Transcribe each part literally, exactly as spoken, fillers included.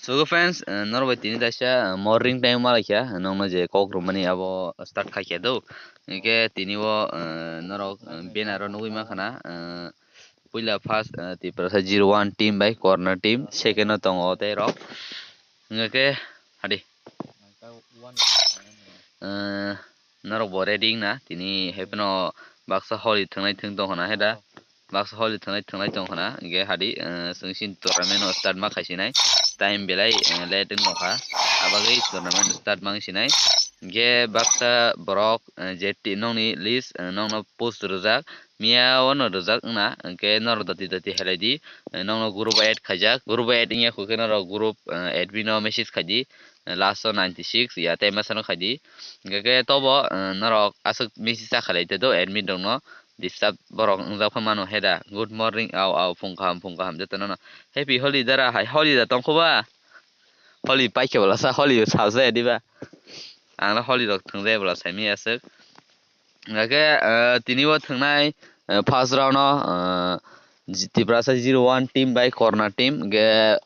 So friends, eh, norok bai tini daisa, eh, morning time malaikha, eh, nokno je kok romani abo start khaikha do. Hingke tini o, eh, norok, eh, banner o nugui mankha na, eh, puila first, eh, Tiprasa zero one team bai corner team, second o tongo tei rok. Hingke hadi. Eh, norok bo ready wngna tini hai phano baksa holi thwngnai thwng tongkha na hai da. Baksa holi thwngnai thwngnai tongkha na, hingke hadi, eh, chwng chini tournament o start ma khaisinai. Time belai, eh, late wng nokha. Abagwi tournament start ma wngsinai. Hingke baksa borok, eh, je ti-, nokni list, eh, nokno post rwjak. Miya wano rwjak wngna, hingke norok dati dati helai di. Eh, nokno group add khaijak. Group add wngya khe norok group, eh, admin o message khai di. Eh, last o ninety six ya tei masa no khai di. Hingke tobo, eh, norok aswk message ta khalai te do admin rokno. Disturb borok wngjak pha mano heda. Good morning, au, au, phung kaham, phung kaham, jotono no. Happy holi dara hai, holi da tongkho ba? Holi paikhe bola sa, holi salsa ya diba? Ang no holi rok thwngjai bola saimi aswk. Hingke, eh, tini bo thwngnai, eh, first round o, eh, Tiprasa zero one team bai corner team, hingke,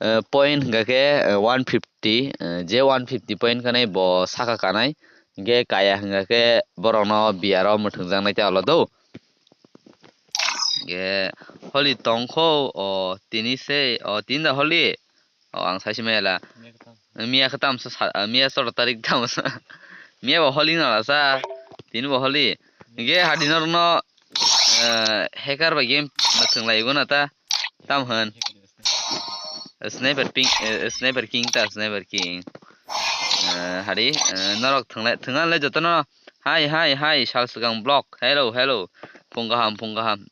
eh, point hingke, eh, one fifty, eh, je one fifty point kanai bo saka kanai. Hingke kaya hingka khe borokno biyaro mwthangjaknai tei olo do. Hingke holi tongkho o tini se o tini da holi. O ang saisi maya la. Miya khe tamsa sa, miya soro tarik tamsa. Miya bo holi no la sa. Tini bo holi. Hingke hadi norokno, eh, hacker bai game mwthang lai gona ta. Tam hwn. Sniper ping, eh, sniper king ta, sniper king. Eh, hari, eh, norok thwnglai, thwnganle jotono. Hai, hai, hai, sal swkang block. Hello, hello. Phung kaham, phung kaham.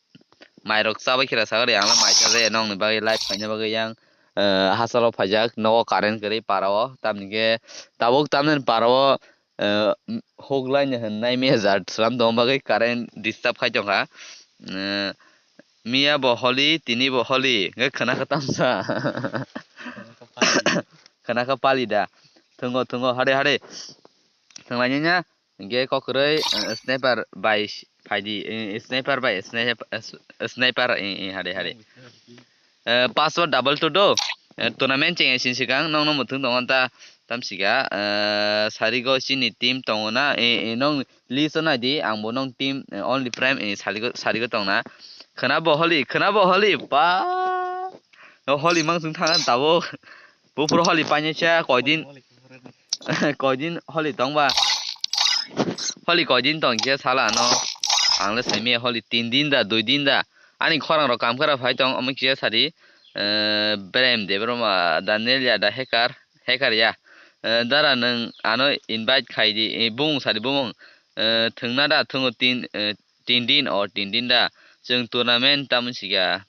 Mairok chabai khira sagari, ang mai chabai, nokni bagwi live khaina bagwi yang, eh, hasalo phaijak, nogo current kwrwi para o. Tamni khe tabuk tamni para o, eh, huk line hwn nai manager slam tong bagwi current disturb khai tongkha. Eh, miya bo holi, tini bo holi, hwnkhe khwna khe tamsa. Khwna khe pali da. Thungo, thungo, hade, hade. Thwnglaini nya, hwnkhe kokrwi, eh, sniper bai phaidi, eh, sniper bai, sniper, eh, sniper, eh, eh, hade, hade. Eh, password double two do. Eh, tournament chengya sini sikang nokno muthung tongo ta, tamsika, eh, sarigo chini team tongo na, eh, eh, nong list o naidi, ang bo nong team, eh, only prime, eh, sarigo, sarigo tongna. Khwna bo holi, khwna bo holi, pa. O holi mang thang thang tabuk. Buphuru holi painai cha, koidin, koidin holi tongba. Holi koidin tong khe sala ano. Ang le saimaya holi tin din da, dui din da. Ani khorang rok kam kara phai tong, omo kisa sadi, eh, Berem Debbarma, Daniel ya da hacker, hacker ya. Eh, dara nwng ano invite khai di, eh, bumung sadi bumung, eh, thwngna da thwngo tin, eh, tin din o tin din da. Chwng tournament tamoni sika,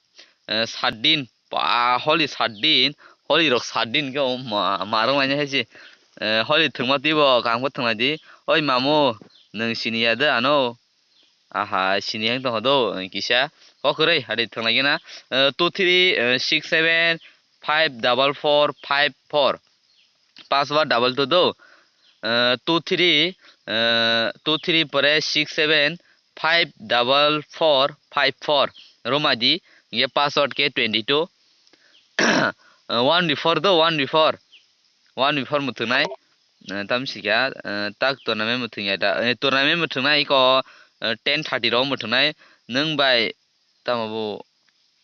eh, sat din, ba holi sat din, holi rok sat din khe o ma, marwng laina hai se. Eh, holi thwngma twibo kangbo thwnglai di. Oi mamu, nwng sini ya de ano? Aha, sini yang tongkha do, kisa. Kokrwi, hadi thwnglai gana. Eh, two three, eh, six seven, five double four, five four. Password double two do. Eh, two three, eh, two three pore six seven, five double four, five four. Roma di, ye password ke twenty two. Eh, one before do, one before. One before muthunai. Eh, tam sika, eh, tak tournament muthungya da. Eh, tournament muthungnai iko, eh, ten thirty rok muthungnai. Nwng bai tamo bo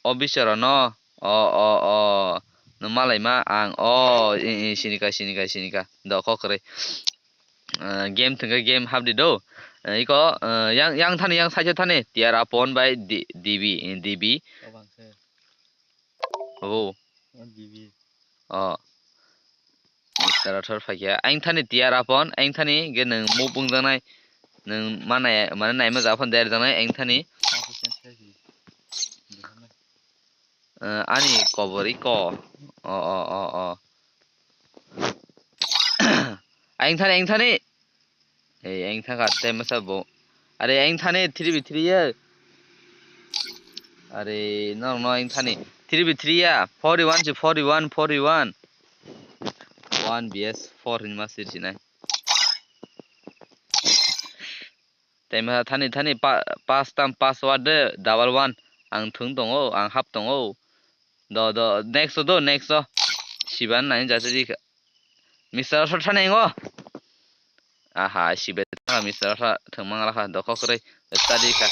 o bichara no, o, o, o, no malai ma ang, o, i, i, sinika, sinika, sinika. Do kokrwi. Eh, game thwngkhe game hapdi do. Eh, iko, eh, yang, yang thani, yang side thani. Tiara pon bai D-, D B, eh, D B. Obo. O. Mister Rathor phaikha. Aing thani tiar apon, aing thani ge nwng move wngjaknai. Nwng ma nai, mane naima ja phon der jaknai aing thani. Eh, ani kobor iko. O, o, o, o. Aing thani, aing thani. Ei, aing thangkha tei masa bo. Are, aing thani three by three ya. Are, no, no, aing thani three by three ya. Four by one si, four by one, four by one. One B S four hinma sir sinai. Tei masa thani, thani pa, pass tam, password de, double one. Ang thung tongo, ang hap tongo. Do, do, next o do, next o. Siban nai jasa di kha. Mister Rasa thani ngo. Aha, sibe thang Mister Rasa thang mang rakha dokhok kwrwi. Study kha.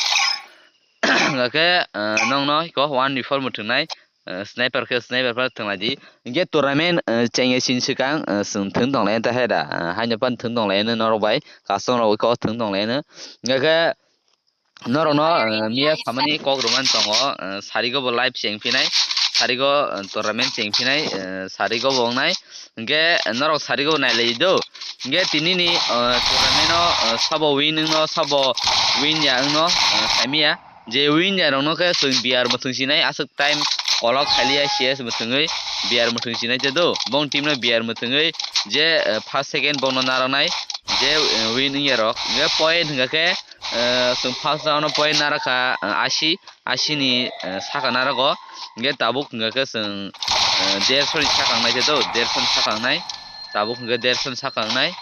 Hingkhe, eh, nongno ko one before muthungnai, eh, sniper khe sniper phano thwnglai di. Hingkhe tournament, eh, chengya sin swkang, eh, chwng thwng tonglai ta hai da. Eh, haino pan thwng tonglai no norok bai. Custom rok ko thwng tonglai no. Hingkhe norokno, eh, miya samani kok rwmani tongo, eh, sarigo bo live cheng phinai, sarigo, eh, tournament cheng phinai, eh, sarigo bo wngnai. Hingkhe norok sarigo bo nailai do. Hingkhe tinini, eh, tournament o, eh, sabo win wngno, sabo win ya wngno, eh, saimia. Je win ya rokno khe chwng B R mwthwng sinai, aswk time kolok khaliya C S mwthwngwi B R mwthwng sinai te do. Bong team no B R mwthwngwi je, eh, first second bongno narwknai, je, eh, win wngya rok. Hingkhe point hingkha khe, eh, chwng first round o point narwkha, eh, asi, asi ni, eh, saka narwgo. Hingkhe tabuk hingkha khe chwng, eh, derso ni saka wngnai te do, derso ni saka wngnai. Tabuk hingkha derso ni saka wngnai.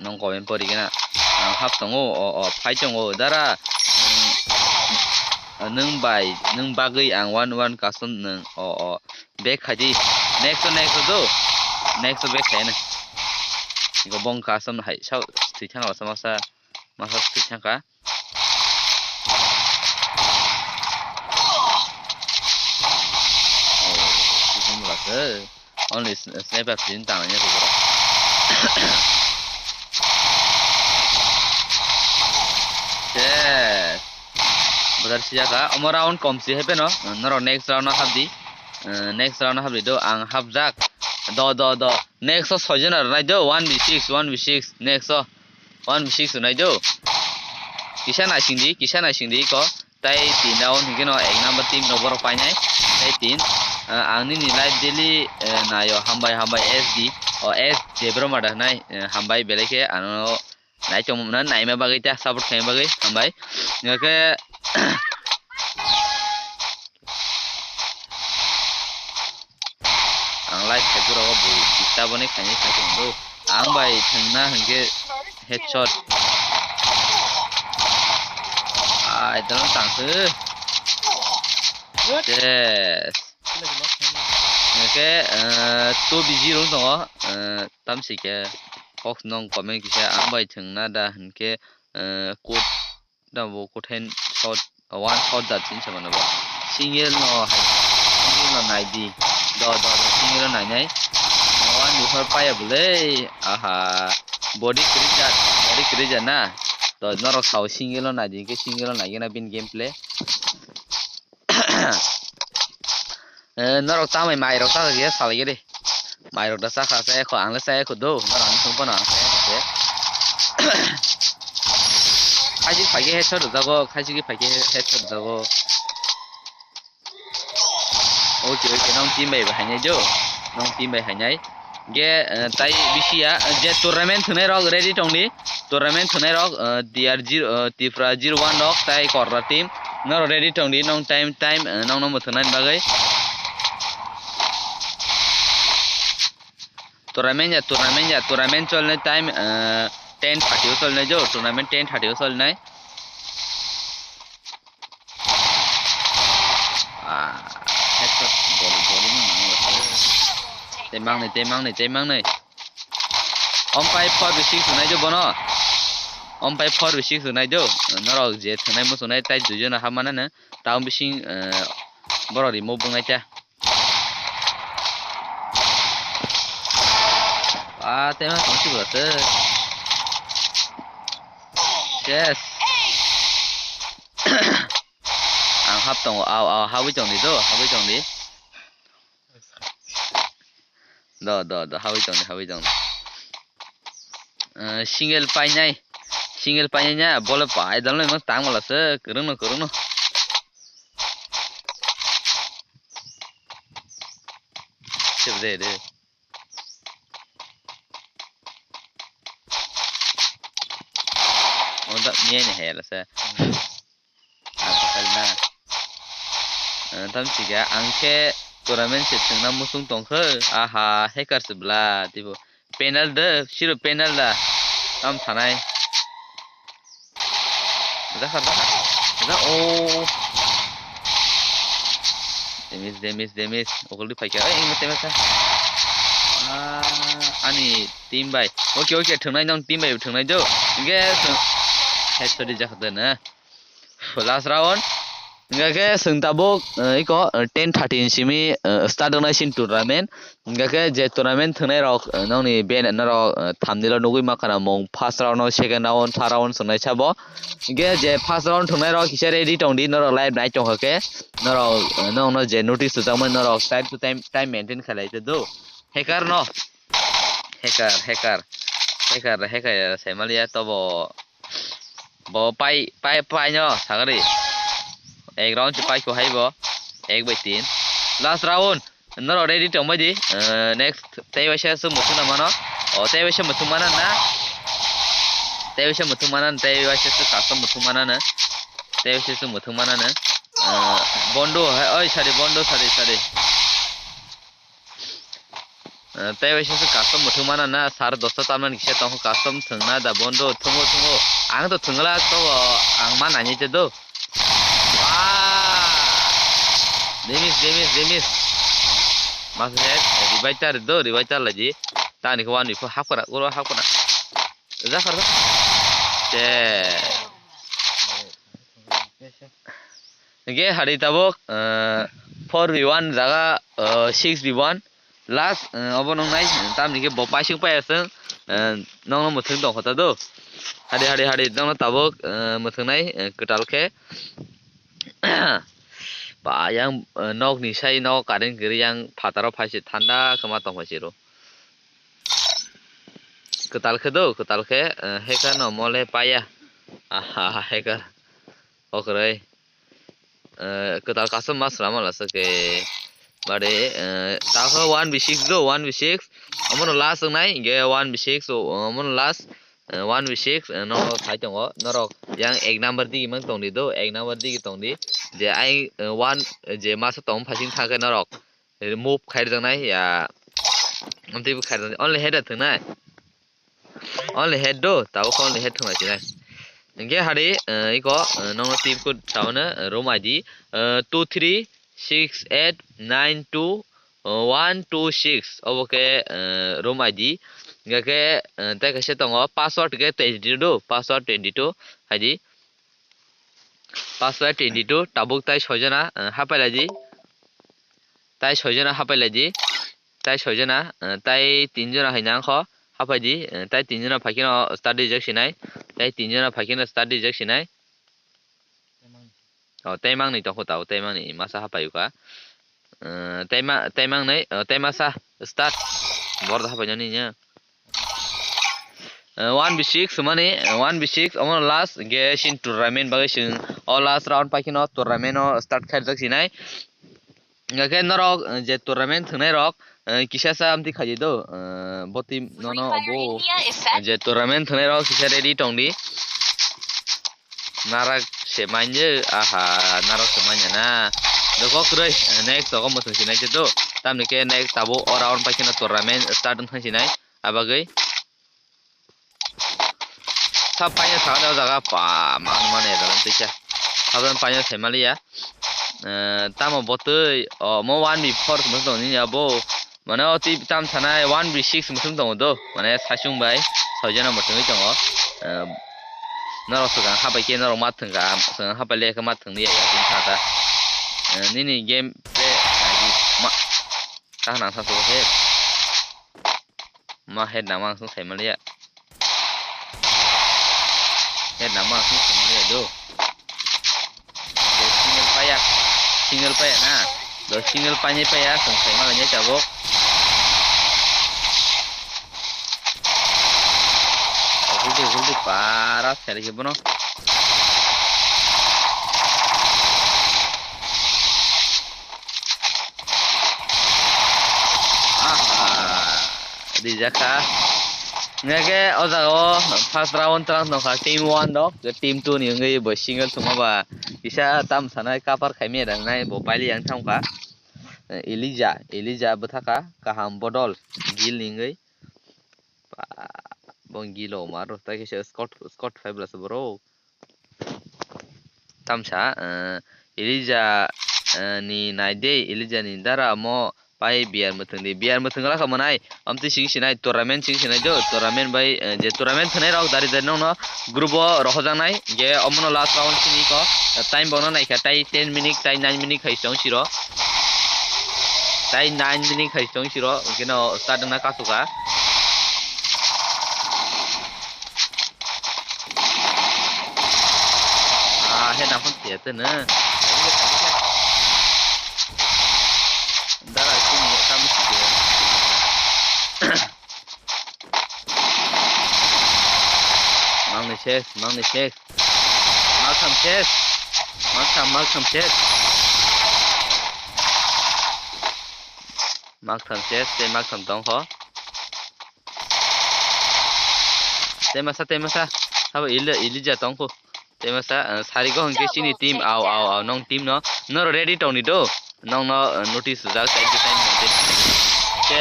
Nong comment pori gana. Ang hap tongo, o, o, phai tongo, dara. Nwng, nwng bai, nwng bagwi ang one one custom nwng, o, o. Back khai di. Next o, next o do. Next o back khai na. Go bong custom hai, sao, twi thang rasa masa, masa twi thang ka. Oh, sising rasa. Only sn-, sniper phin tang ya ko. Yes. Bodar siya ka. Omo round kom si hepe no. Norok next round no hapdi. Eh, next round no hapdi do. Ang hapjak. Do, do, do. Next o soijon ar nai do. One v six, one v six. Next o. One v six nai do. Kisa naising di, kisa naising di ko. Tai tin round hingke no ek number team no borok painai. Tai tin, ah, ang nini live daily, eh, nayo hambai hambai S D. O S Debra mada nai, eh, hambai belai khe ano nai tongmano naima bagwi ta support khaima bagwi hambai. Hingke ang live khaipura o bo disturb ani khaini khai tong do. Ang bai thwngna hingke headshot. Ai, dano tangkhe. Yes. Hingke, eh, two B G rung tongo, eh, tamsi khe kok nong comment kisa ang bai thwngna da hingke, eh, code da bo kothai shot, one shot da tin sama no ba. Single no hai, single no nai di. Do, do, do, single no nai nai. One before paya bole. Aha. Body krijak, body krijak na. To norok sao single no nai di, ke single no nai na bin gameplay. Eh, norok tamai mai rok ta ya salai gede. Mai rok da sakha se ko ang le sai ko do. Norok ang thung pono ang sai ko se. Khaji phai ke headshot jago, khaji ki phai ke headshot jago. Okay, okay, nong team bai bai hainai do. Nong team bai hainai. Ge, eh, tai bisi ya, eh, je tournament thwnai rok ready tong di. Tournament thwnai rok, eh, D R zero, eh, Tripura zero one rok tai Korra team. Norok ready tong di, nong time, time, eh, nong no mwthwngnani bagwi. Tournament ya, tournament ya, tournament cholnai time, eh, ten thirty o cholnai jo, tournament ten thirty o cholnai. Ah, headshot bol, bol ni mango. Tei mangnai, tei mangnai, tei mangnai. Om pai four v six nai jo bono. Om pai four v six nai jo. Norok je thwnai muchunai tai duijon ha mana ne. Taun bising, eh, borok remove wngnai ta. Ah, tema tongsi bwlase. Yes. Ang hap tongo, au, au, habwi tong di do, habwi tong di. Do, do, do, habwi tong di, habwi tong di. Eh, single painai, single painai na, bole pai dal no tang mala se, kurung no, kurung no. Sip de de. Oda miyai ni hayala se. Ang sakal na. Eh, tam sika, ang khe tournament se thwngna muchung tongkhe, aha, hacker se bla, tipo. Penal de, siro penal da. Tam thanai. Dakha, dakha. Da, oh. Damage, damage, damage. Okoldi phaikha. Oi, imo temo kha. Ah, ani team bai. Okay, okay, thwngnai nong team bai thwngnai do. Hingke headshot di jakha de na. Last round. Hingke sung tabuk, eh, iko, eh, ten thirteen simi, eh, start wngnai sin tournament. Hingke je tournament thwngnai rok, eh, nongni ben norok, eh, thumbnail o nugui mankha na mung first round o, second round, third round swngnai sabo. Hingke je first round thwngnai rok kisa ready tong di, norok live nai tong kha khe, norok, eh, nokno je notice rwjakmani norok time to time, time maintain khlai tei do. Hacker no. Hacker, hacker. Hacker, hacker, sai maliya tobo. Bo pai, pai, pai no, sagari. Ek round se pai ko hai bo. Ek bai tin. Last round. Norok ready tong bai di. Eh, next tei waisa se muthung na mano. O, tei waisa muthung mana na. Tei waisa muthung mana, tei waisa se custom muthung mana na. Tei waisa se muthung mana na. Eh, bondo hai, oi, sari, bondo, sari, sari. Eh, tei waisa se custom muthung mana na, sar dosta tamnani kisa tong custom thwngna da bondo thwngo, thwngo. Ang to thwngla to, ang ma nani te do. Wah! Demis, demis, demis. Mas he, revive tar do, revive tar laji. Tani ko wani ko hapkara, uro hapkara. Jakhar. Te. Hingke hari tabuk, eh, four v one jaga, eh, six v one. Last, eh, obo nung nai, tamni khe bo paising paya sung, eh, nongno mwthwng tong kho ta do. Hari, hari, hari, nongno tabuk, eh, mwthwng nai, eh, kwtal khe. Ba, yang, eh, nokni sai nok current kwrwi yang phataro phai se thanda khe ma tong phai se ro. Kwtal khe do, kwtal khe, eh, hacker no mole paya. Aha, hacker. Okroi. Eh, kwtal custom ma swlama lasa ke. Bade, eh, takho one v six do, one v six. Omono last wngnai, hingke one v six, o, omono last, eh, one v six, eh, no khai tongo. Norok yang ek number digi mang tongdi do, ek number digi tongdi. Je ai, eh, one, eh, je masa tong phasing thangkhe norok. Move khairjaknai ya. Amtwi bo khairjaknai. Only head thwngnai. Only head do, tabuk only head thwngnai sinai. Hingke hari, eh, iko, eh, nongno team code saono, eh, room I D, eh, two three six eight nine two one two six. Obo khe, eh, room I D. Hingke, eh, tei kaisa tongo, password khe twenty two do, password twenty two I D. Password twenty two, tabuk tai soijona, eh, hapai laidi. Tai soijona hapai laidi. Tai soijona, eh, tai tinjona hai nang kho, hapai di, eh, tai tinjona phaikhe no start rijak sinai. Tai tinjona phaikhe no start rijak sinai. O, tai mangni tongkho tao, tai mangni masa hapai ukha. Eh, tai ma-, tai mangnai, eh, tai masa start. Bordo hapai nani nya. Eh, one v six mani, eh, one v six, omo last, ge sin tournament bagwi sing, o last round paikhe no tournament o start khaijak sinai. Hingkhe norok, eh, je tournament thwngnai rok, eh, kisa sa amtwi khaidi do, eh, bo team nono bo, je tournament thwngnai rok kisa ready tongdi. Narak se manya, aha, narak se manya na. Dokok kwrwi, next rogo mwthang sinai se do. Tamni khe next tabuk o round paikhe no tournament start wng thang sinai. Abagwi. Sa paina sa o jaga pa, ma, mane dalam tisa. Saban paina se maliya. Eh, tamo botwi, o, mo one v four mwthang tong nini abo. Mane o twi tam sanai one v six mwthang tongo do. Mane saichung bai soijana mwthangwi tongo. Eh, norok swkang habai khe norok ma thwngkha, swkang habai le khe ma thwngya ya, tini sa ta. Eh, nini game play ma, kahna sa so he. Ma head nama ang sung sai maliya. Head nama ang sung sai maliya do. Do single paya. Single paya na. Do single panya paya sung sai maliya tabuk. Guldi guldi para sari ke bono. Aha, rijak kha. Hingkhe o jaga o first round twlang tongkha team one rok, team two ni wngwi bo single thwngma ba kisa tam sanai cover khaimya rangnai bo paili yang thangkha. Elija, Elija bwthakha kaham bodol gil ni wngwi. Ba, bo gilo maro, tai kaisa Scott, Scott five lasa borok. Tamsa, eh, Elija, eh, ni nai de, Elijah ni dara mo pai biyar mwthwng di. Biyar mwthwng la kha mwnai, amtwi sing sinai, tournament sing sinai do, tournament bai, eh, je tournament thwnai rok dari dari nokno group o rohorjaknai, je omono last round sini ko, eh, time bono naikha, tai ten minute, tai nine minute khai tong siro. Tai nine minute khai tong siro, keno start wngna kasukha. Ah, he na phone tiya te na. Dara sini ya kamu sih. Mang ni ses, mang ni ses. Mak tham ses. Mak tham, mak tham ses. Mak tham ses, te mak tham tong kho. Te masa, te masa. Sabo Eli-, Elijah tong kho. Te masa, eh, sari go hingke sini team, au, au, au, nong team no. Noro ready tong ni do. Nong no, eh, notice jak, time to time maintain. Te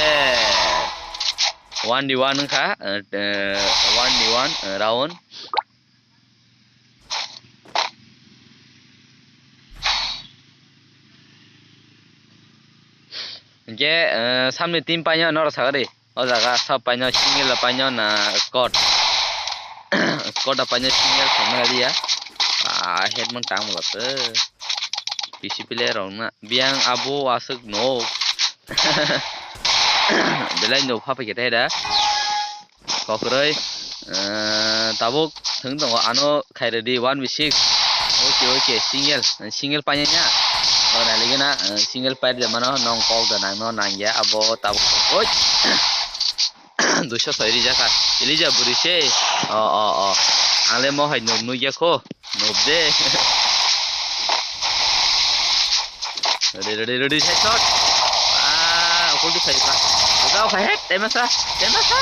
one v one wngkha, eh, eh, one v one, eh, round. Hingke, eh, samni team paino noro sagari. O jaga sab paino single paino na squad. Squad paino single thangna liya. Ah, headman tang mo to. P C player rok na. Biang abo aswk no. Belai no pha paikhe thai da. Kokroi, eh, tabuk thwng tongo ano khairodi one v six. Okay, okay, single, single painanya. O nailigena, eh, single pair de mano nong kok da nang no nang ya abo tabuk. Oi. Duiso soi rijak kha. Elijah buri se. O, o, o. Ang le mo hai nuk nukya kho. Nob de. Ready, ready, ready, headshot. Ah, okol di khai pa. Jao khai head, temasa, temasa.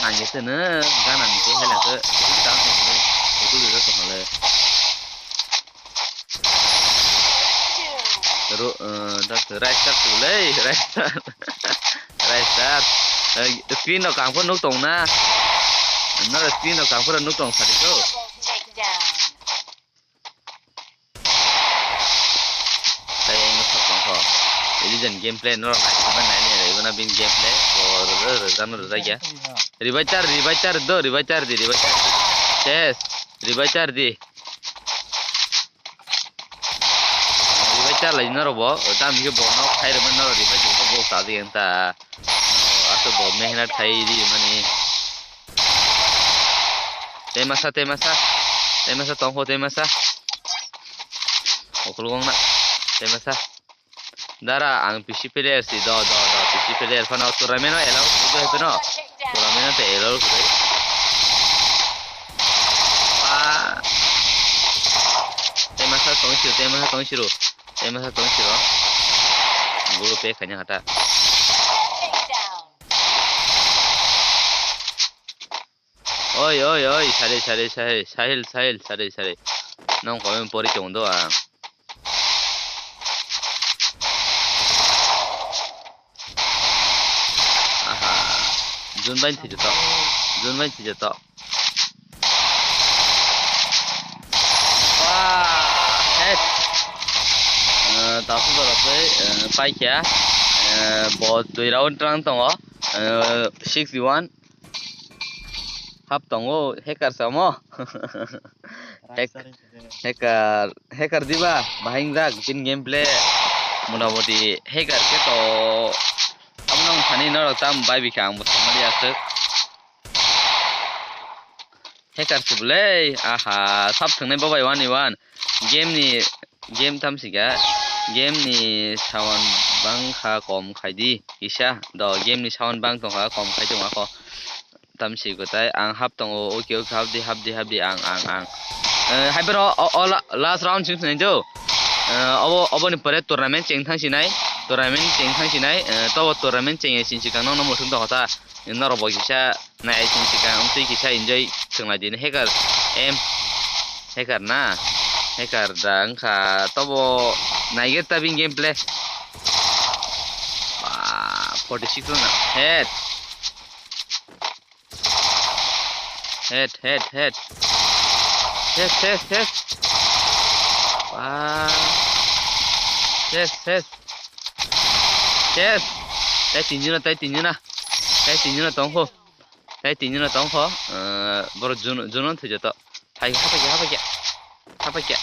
Nang ese ne, gana ni ke hela ke. Okol di jao khai le. Ro, eh, dak rice card tu le, rice card. Rice card. Eh, screen no kangpho nuk tong na. No screen no kangpho nuk tong sadi to. Tei ang thok tong kho. Elijah ni gameplay norok nai, nai, nai, nai, nai, bin gameplay. Bo rwjak, rwjak, no rwjak ya. Revive char, revive char do, revive char di, revive char di. Ses, revive char di. Revive char lai norok bo, tam ke bo nok khai rwma norok revive bo bo sa di enta. Aso bo mehnat khai di mani. Temasa, temasa. Temasa tongkho, temasa. Okolgong na. Temasa. Dara, ang P C player si, do, do, do, P C player phano tournament o allow kudu hai phano. Tournament o te allow kudu. Ah. Temasa tong siru, temasa tong siru. Temasa tong siru. Guru pe kanya hata. Oi, oi, oi, sari, sari, sari, sahil, sahil, sari, sari. Nong komen pori chong do ang. Aha. Jun bain thi joto. Jun bain thi joto. Wah, head. Eh, tasu dora tei, eh, paikya. Eh, bo dui round rang tongo. Eh, six one. Hap tongo, hacker samo. Hack-, hacker, hacker diba, bahing jak, tin gameplay. Motamoti hacker khe to, amno thani norok tam bai bikha ang bo samari aswk. Hacker se bwle, aha, sab thwngnai bo bai one v one. Game ni, game tam sika, game ni sound bangkha kom khaidi, kisa, do game ni sound bang tongkha, kom khai tongkha ko. Tamsi kwtai ang hap tongo, okay, okay, hapdi, hapdi, hapdi, ang, ang, ang. Eh, hai bro, o, o, la-, last round sing sinai jo. Eh, obo, oboni pore tournament cheng thang sinai, tournament cheng thang sinai, eh, tobo tournament cheng ya sing sikang nokno muthung tongkha ta. Norok bo kisa nai sing sikang, twi kisa enjoy thwnglai dini hacker, em, hacker na, hacker da wngkha, tobo naigeta bini gameplay. Ba, forty six na, head. Head, head, head. Head, head, head. Ah. Ses, ses. Ses. Tai tinjuna, tai tinjuna. Tai tinjuna tongkho. Tai tinjuna tongkho. Eh, boro Jun-, Junon thwijato. Hai, hapakya, hapakya. Hapakya.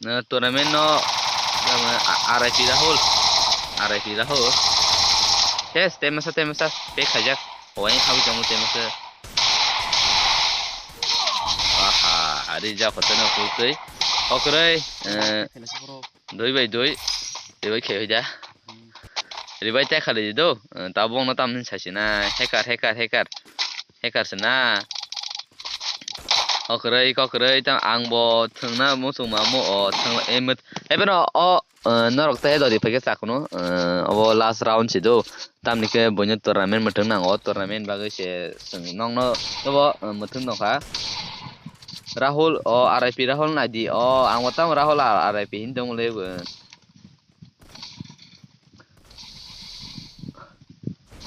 Eh, tournament no, eh, R I P Rahul. R I P Rahul. Ses, temasa, temasa. Pe khaijak. Owain khawi tongo temasa. Aha, ari ja khoteno kutui. Okroi, eh, dui bai dui. Dui bai khe hoida. Revive ta khali do. Eh, ta bongno tam hin sasi na. Hacker, hacker, hacker. Hacker se na. Okroi, kokroi, tam ang bo thwngna muchung ma mo o thwng, eh, mut-, eh, beno o, eh, norok te dodi phai khe sa khunu, eh, obo last round si do. Tamni khe buino tournament mwthwng nango, tournament bagwi se chwng nokno obo, eh, mwthwng tongkha. Rahul, o R I P Rahul naidi, o ang bo tamo Rahul R I P hin tongmole, eh.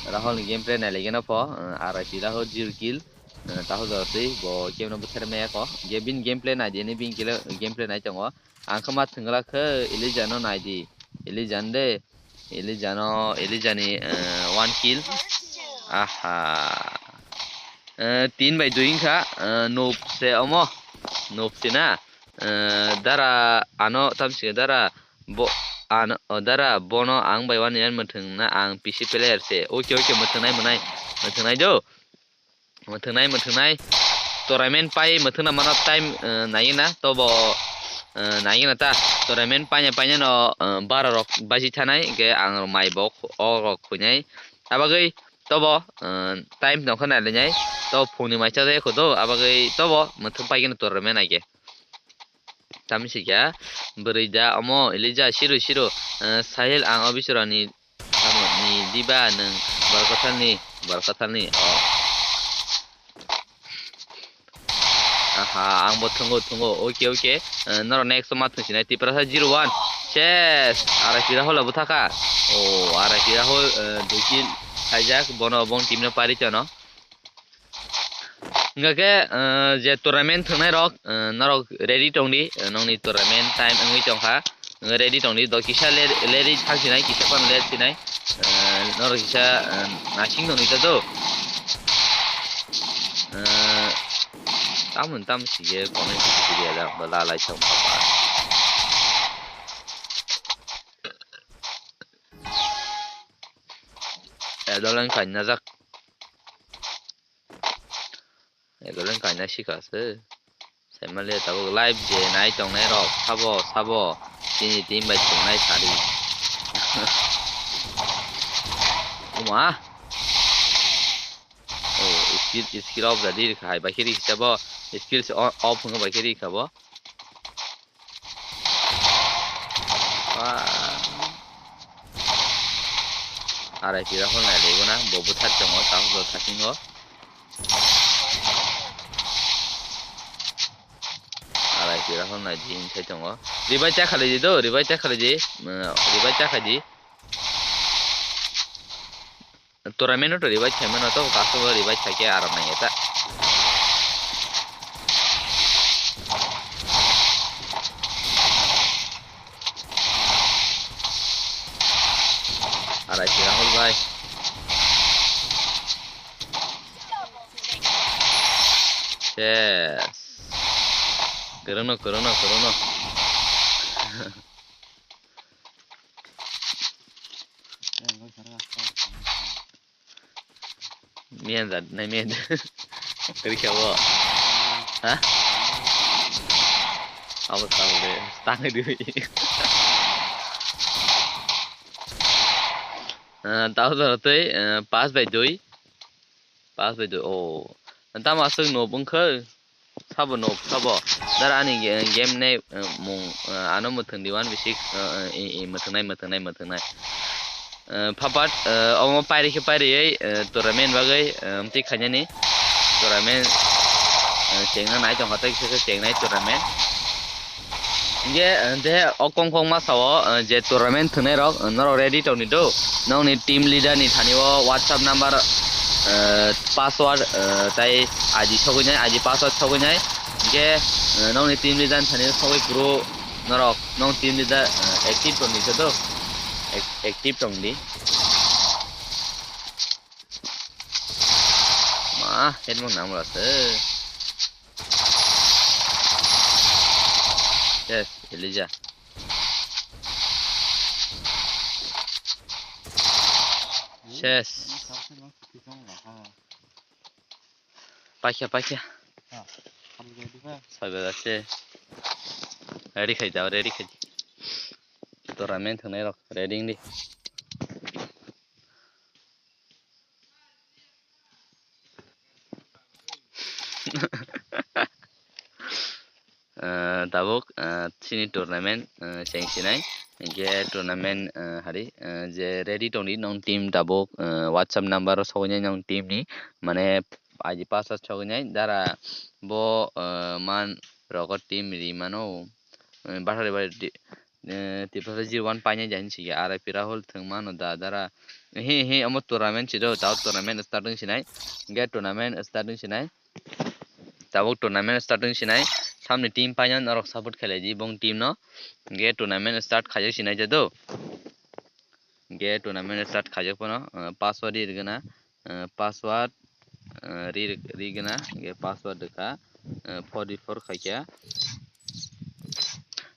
Rahul ni gameplay nai lagi na pho, eh, R I P Rahul zero kill, eh, tahu jora twi bo game no bwtharmaya kho, ge-, bini gameplay naidi, ni bini gameplay nai tongo. Ang khe ma thwngla khe Elijah no naidi. Elijah de. Elijah no, Elijah ni, eh, one kill. Aha. Eh, tin bai dui wngkha, eh, noob se omo. Noob se na. Eh, dara ano tamsi dara bo ano, oh, dara bono ang bai one yan mwthwng na ang P C player se. Oke, oke, mwthwngnai mwnai. Mwthwngnai do. Mwthwngnai, mwthwngnai. Tournament pai mwthwngna mano time, eh, nai na, tobo, eh, nai na ta. Tournament paina, paina no, eh, bara rok baji thanai, hingke ang mai bo khu-, o rok khuinai. Abagwi tobo, eh, time nokha nai linai. To phungni mai cha de kho do, abagwi tobo mwthwng pai gino tournament ai ge. Tamsi kya, bwrwi da omo, Elijah, siru, siru, eh, Sahil ang o bisorani Tamo ni diba nwng borok kwthalni, borok kwthalni, oh. Aha, ang bo thwngo, thwngo. Oke, oke. Eh, norok next ma thwngsinai Tiprasa zero one. Ses, R I P Rahul bo thaka. Oh, R I P Rahul, eh, dui kill khaijak, bono bong team no pari tono. Hingkha khe, eh, je tournament thwngnai rok, eh, norok ready tongdi, eh, nongni tournament time wngwi tongkha. Ready tongdi, do kisa le-, late thang sinai, kisa phano late sinai. Eh, norok kisa, eh, nasing tongdi ta do. Eh, tamoni tamo sige comment sigi ya da, ba la lai chong papa. Eh, dolang kainajak. Ekoleng kaina sikha se. Saimale tabuk live je nai tongnai rok sabo, sabo. Chini team bai thungnai sari. Oma. Oh, skill, skill off jadi rikha hai, bai khe rikha bo. Skill se o-, off hwnga bai khe rikha bo. Wah. Arai pira hol nai lego na, bo bwthar tongo, tahuk bo thasingo. Arai pira hol nai di, hinthai tongo. Revive ta khalai di do, revive ta khalai di. Revive ta khalai di. Tournament no to revive khaimano to, kaso bo revive khaikhe aram nangya ta. Arai si Rahul bhai. Yes. Kwrwngno, kwrwngno, kwrwngno. Miyan jat nai miyan. Kari kya bo? Ha? Abo tamo de. Tang di. Eh, tao jora tei, eh, pas bai dui. Pas bai dui. Oh. Tamo aswk no bungkha. Sabo no, sabo. Dara ani ge-, game ne, eh, mung, eh, ano mwthwng di one v six, eh, eh, eh, eh, mwthwngnai, mwthwngnai, mwthwngnai. Eh, phapat, eh, omo pairi khe pairiwi, eh, tournament bagwi, eh, amtwi khainani. Tournament, eh, chengna nai tongkha tei kisa khe chengnai tournament. Hingke, eh, de o kong kong masa o, eh, je tournament thwngnai rok, eh, norok ready tongni do. Nokni team leader ni thani o WhatsApp number, eh, password, eh, tai I D sogwi nai, I D password sogwi nai. Hingke, eh, nongni team leader thani sogwi phuru norok nong team leader, eh, active tongdi se do. Ac-, active tongdi. Ma, headphone namra se. Yes, Elijah. Ses. Paikha, paikha. Sabai dakke. Ready khai jao, ready khai. Tournament thwngnai rok, ready wngdi. Eh, tabuk, eh, chini tournament, eh, cheng sinai. Hingke tournament, eh, hari, eh, je ready tongdi nong team tabuk, eh, WhatsApp number o sogwi nai nong team ni, mane I D password sogwi nai dara bo, eh, man rogo team ri mano, eh, bathari bai di-, eh, Tiprasa zero one painai jani sigi R I P Rahul thwng mano da dara. He, he, omo tournament si do, tao tournament starting sinai. Hingke tournament starting sinai. Tabuk tournament starting sinai. Samni team paino norok support khelai di bong team no. Hingke tournament start khaijak sinai jado. Hingke tournament start khaijak pono, eh, password ri rwgwna, eh, password, eh, ri, ri gana, hingke password rwkha, eh, forty four khaikha.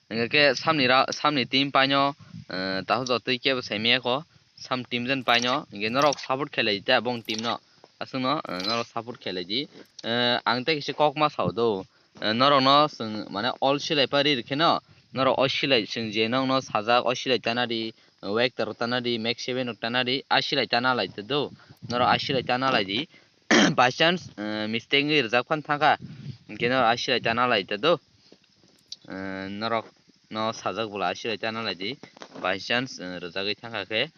Hingke samni ra-, samni team paino, eh, tahu jotoi kebo saimiyako, sam team jen paino, hingke norok support khelai ta bong team no, aswkno, eh, norok support khelai di. Eh, ang tei kisa kok ma sao do, eh, norokno chwng mane all silai pari rwkheno, norok o silai chwng je nokno sajak o silai tana di, wek rok tana di, mek seven rok tana di, a silai tana lai ta do, norok a silai tana lai di. By chance, eh, mistake wngwi rwjak phan thangkha, hingke norok a silai tana lai ta do. Eh, norok no sajak bwla a silai tana lai di, by chance, eh, rwjagwi thangkha khe.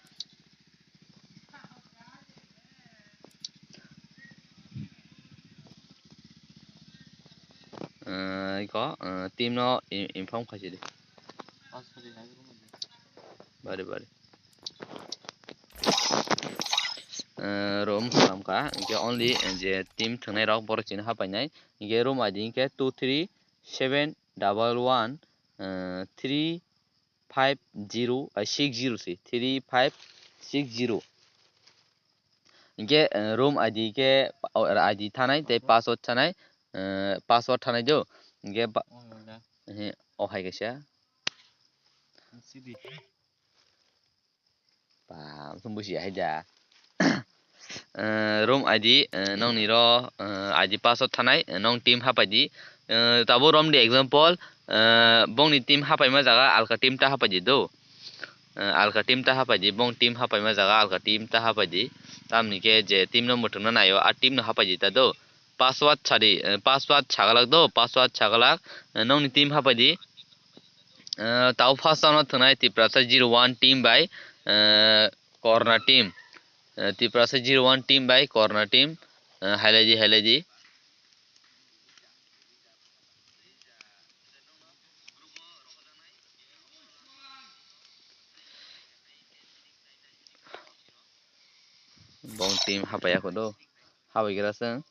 Eh, iko, eh, team no i-, inform khaisidi. Bari, bari. Eh, room khamkha, hingke only, eh, je team thwngnai rok borok chini hapainai. Hingke room I D hingke two three seven double one, eh, three five zero, ah, six zero se, three five six zero. Hingke, eh, room I D ke, oh, I D thanai tei password thanai, eh, password thanai do. Hingke ba-, he, oh, hai kaisa. Ba, thum busi hai da. Eh, room I D, eh, nongni ro, eh, I D password thanai, eh, nong team hapai di. Eh, tabuk romdi example, eh, bongni team hapaima jaga alka team ta hapai di do. Eh, alka team ta hapai di, bong team hapaima jaga alka team ta hapai di. Tamni khe je team no muthungna naio, a team no hapai di ta do. Password sadi, eh, password sagalak do, password sagalak, eh, nongni team hapai di. Eh, tao first ano thwngnai Tiprasa zero one team bai, eh, Corona team. Eh, Tiprasa zero one team bai Corona team, eh, hailai di, hailai di. Bong team hapai ya kodo. Hapai kira seng.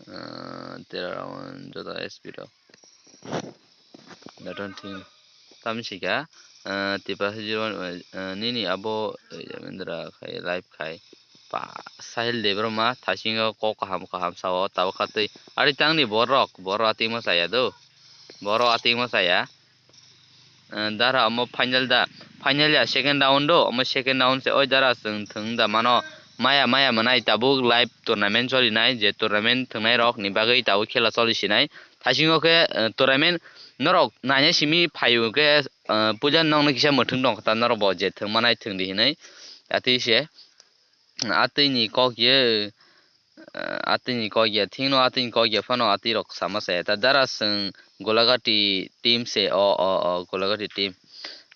Ah, tera round joto S P rok. Newton team. Tamo sika, ah, Tiprasa zero one, ah, nini abo, eh, Jamendra khai, live khai. Pa, Sahil Debbarma, thasingo kok kaham kaham sao, tabo khatwi. Ari tangni borok, borok atingma saya do. Borok atingma saya. Eh, dara omo final da, final ya second round do, omo second round se oi dara chwng thwng da mano maya maya mwnai tabuk live tournament choli nai, je tournament thwngnai rok ni bagwi tabuk khela choli sinai. Thaisingo khe, eh, tournament norok naina simi phaio khe, eh, puila nokno kisa mwthwng tong kha ta norok bo je thwng manai thwng di hinwi. Atwi se, atwi ni kok ye, eh, atwi ni kok ya, thik no atwi ni kok ya phano atwi rok sama saya. Ta dara chwng Golagati team se, o, o, o, Golagati team.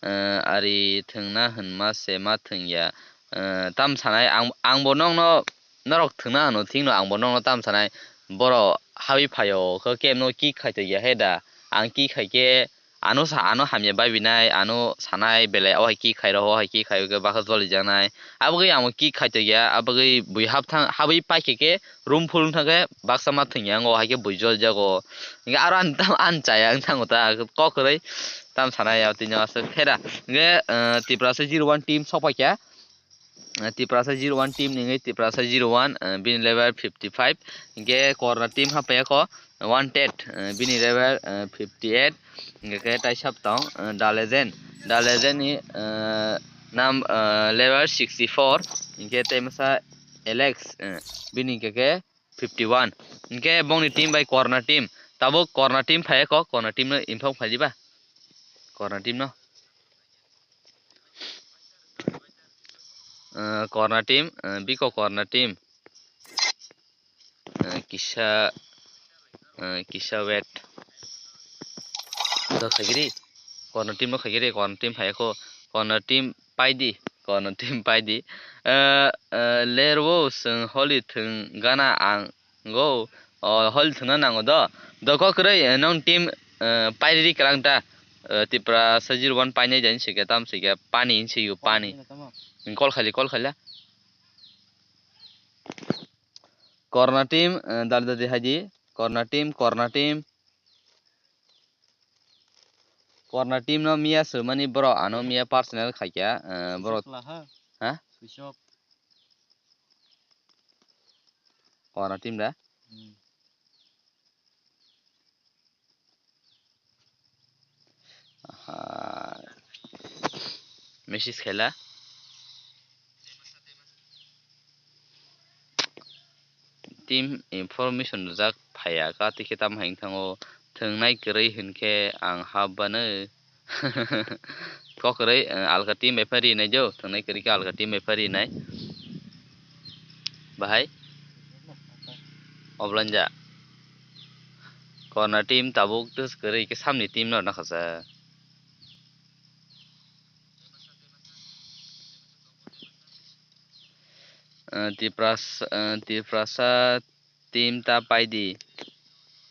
Eh, ari thwngna hwnma se ma thwngya. Eh, tam sanai ang, ang bo nokno, norok thwngna hwno thik no ang bo nokno tam sanai. Borok habwi phaio khe kebo no kick khai tongya he da. Ang kick khai khe ano sa, ano hamya bai binai, ano sanai belai o hai kick khai rw, o hai kick khai o khe bakha joli jaknai. Abagwi ang kick khai tongya, abagwi bui hap thang, habwi pai khe khe room full wng thang khe baksa ma thwngya, o hai khe bui joli jago. Hingkhe aro ang tam, ang chaya wng thango ta, kok kwrwi tam sanai ya, tini aswk khe da. Hingkhe, eh, Tiprasa zero one team sok pai kha. Eh, Tiprasa zero one team ni wngwi Tiprasa zero one, eh, bini level fifty five. Hingkhe Corona team hapaiya kho, eh, Wanted, eh, bini level, eh, fifty eight. Hingkhe khe taisap tong, eh, The Legend. The Legend ni, eh, nam, eh, level sixty four. Hingkhe tei masa Alex, eh, bini hingkhe khe fifty one. Hingkhe bongni team bai Corona team. Tabuk Corona team phaiya kho, Corona team no inform khlai diba? Corona team no. Eh, Corona team, eh, biko Corona team. Eh, kisa, eh, kisa wait. Do khaigiri. Corona team no khaigiri, Corona team phaiya kho. Corona team paidi, Corona team paidi. Eh, eh, lerwo seng holi thung gana ang go. O, holi thungna nango do. Do kok kwrwi, eh, nong team, eh, pairiri kwlang ta. Eh, Tiprasa zero one painai jani sikhe tam sikhe pani hinsi yo pani. Call khali, call khala. Corona team, eh, dal dadi haidi. Corona team, Corona team. Corona team no miya swrwmani borok ano miya personal khaikha, eh, borok. Switch off la ha? Ha? Switch off. Corona team da? Hmm. Aha. Message khaila. Team information rijak phaiya ka, tei khe tamo hai wng thango, thwngnai kwrwi hinkhe ang hapbano. Kok kwrwi, eh, alka team bai phai rinai jo, thwngnai kwrwi khe alka team bai phai rinai. Bahai? Oblanja. Corona team tabuk tus kwrwi khe samni team no nakhasa. Eh, Tiprasa, eh, Tiprasa team ta paidi.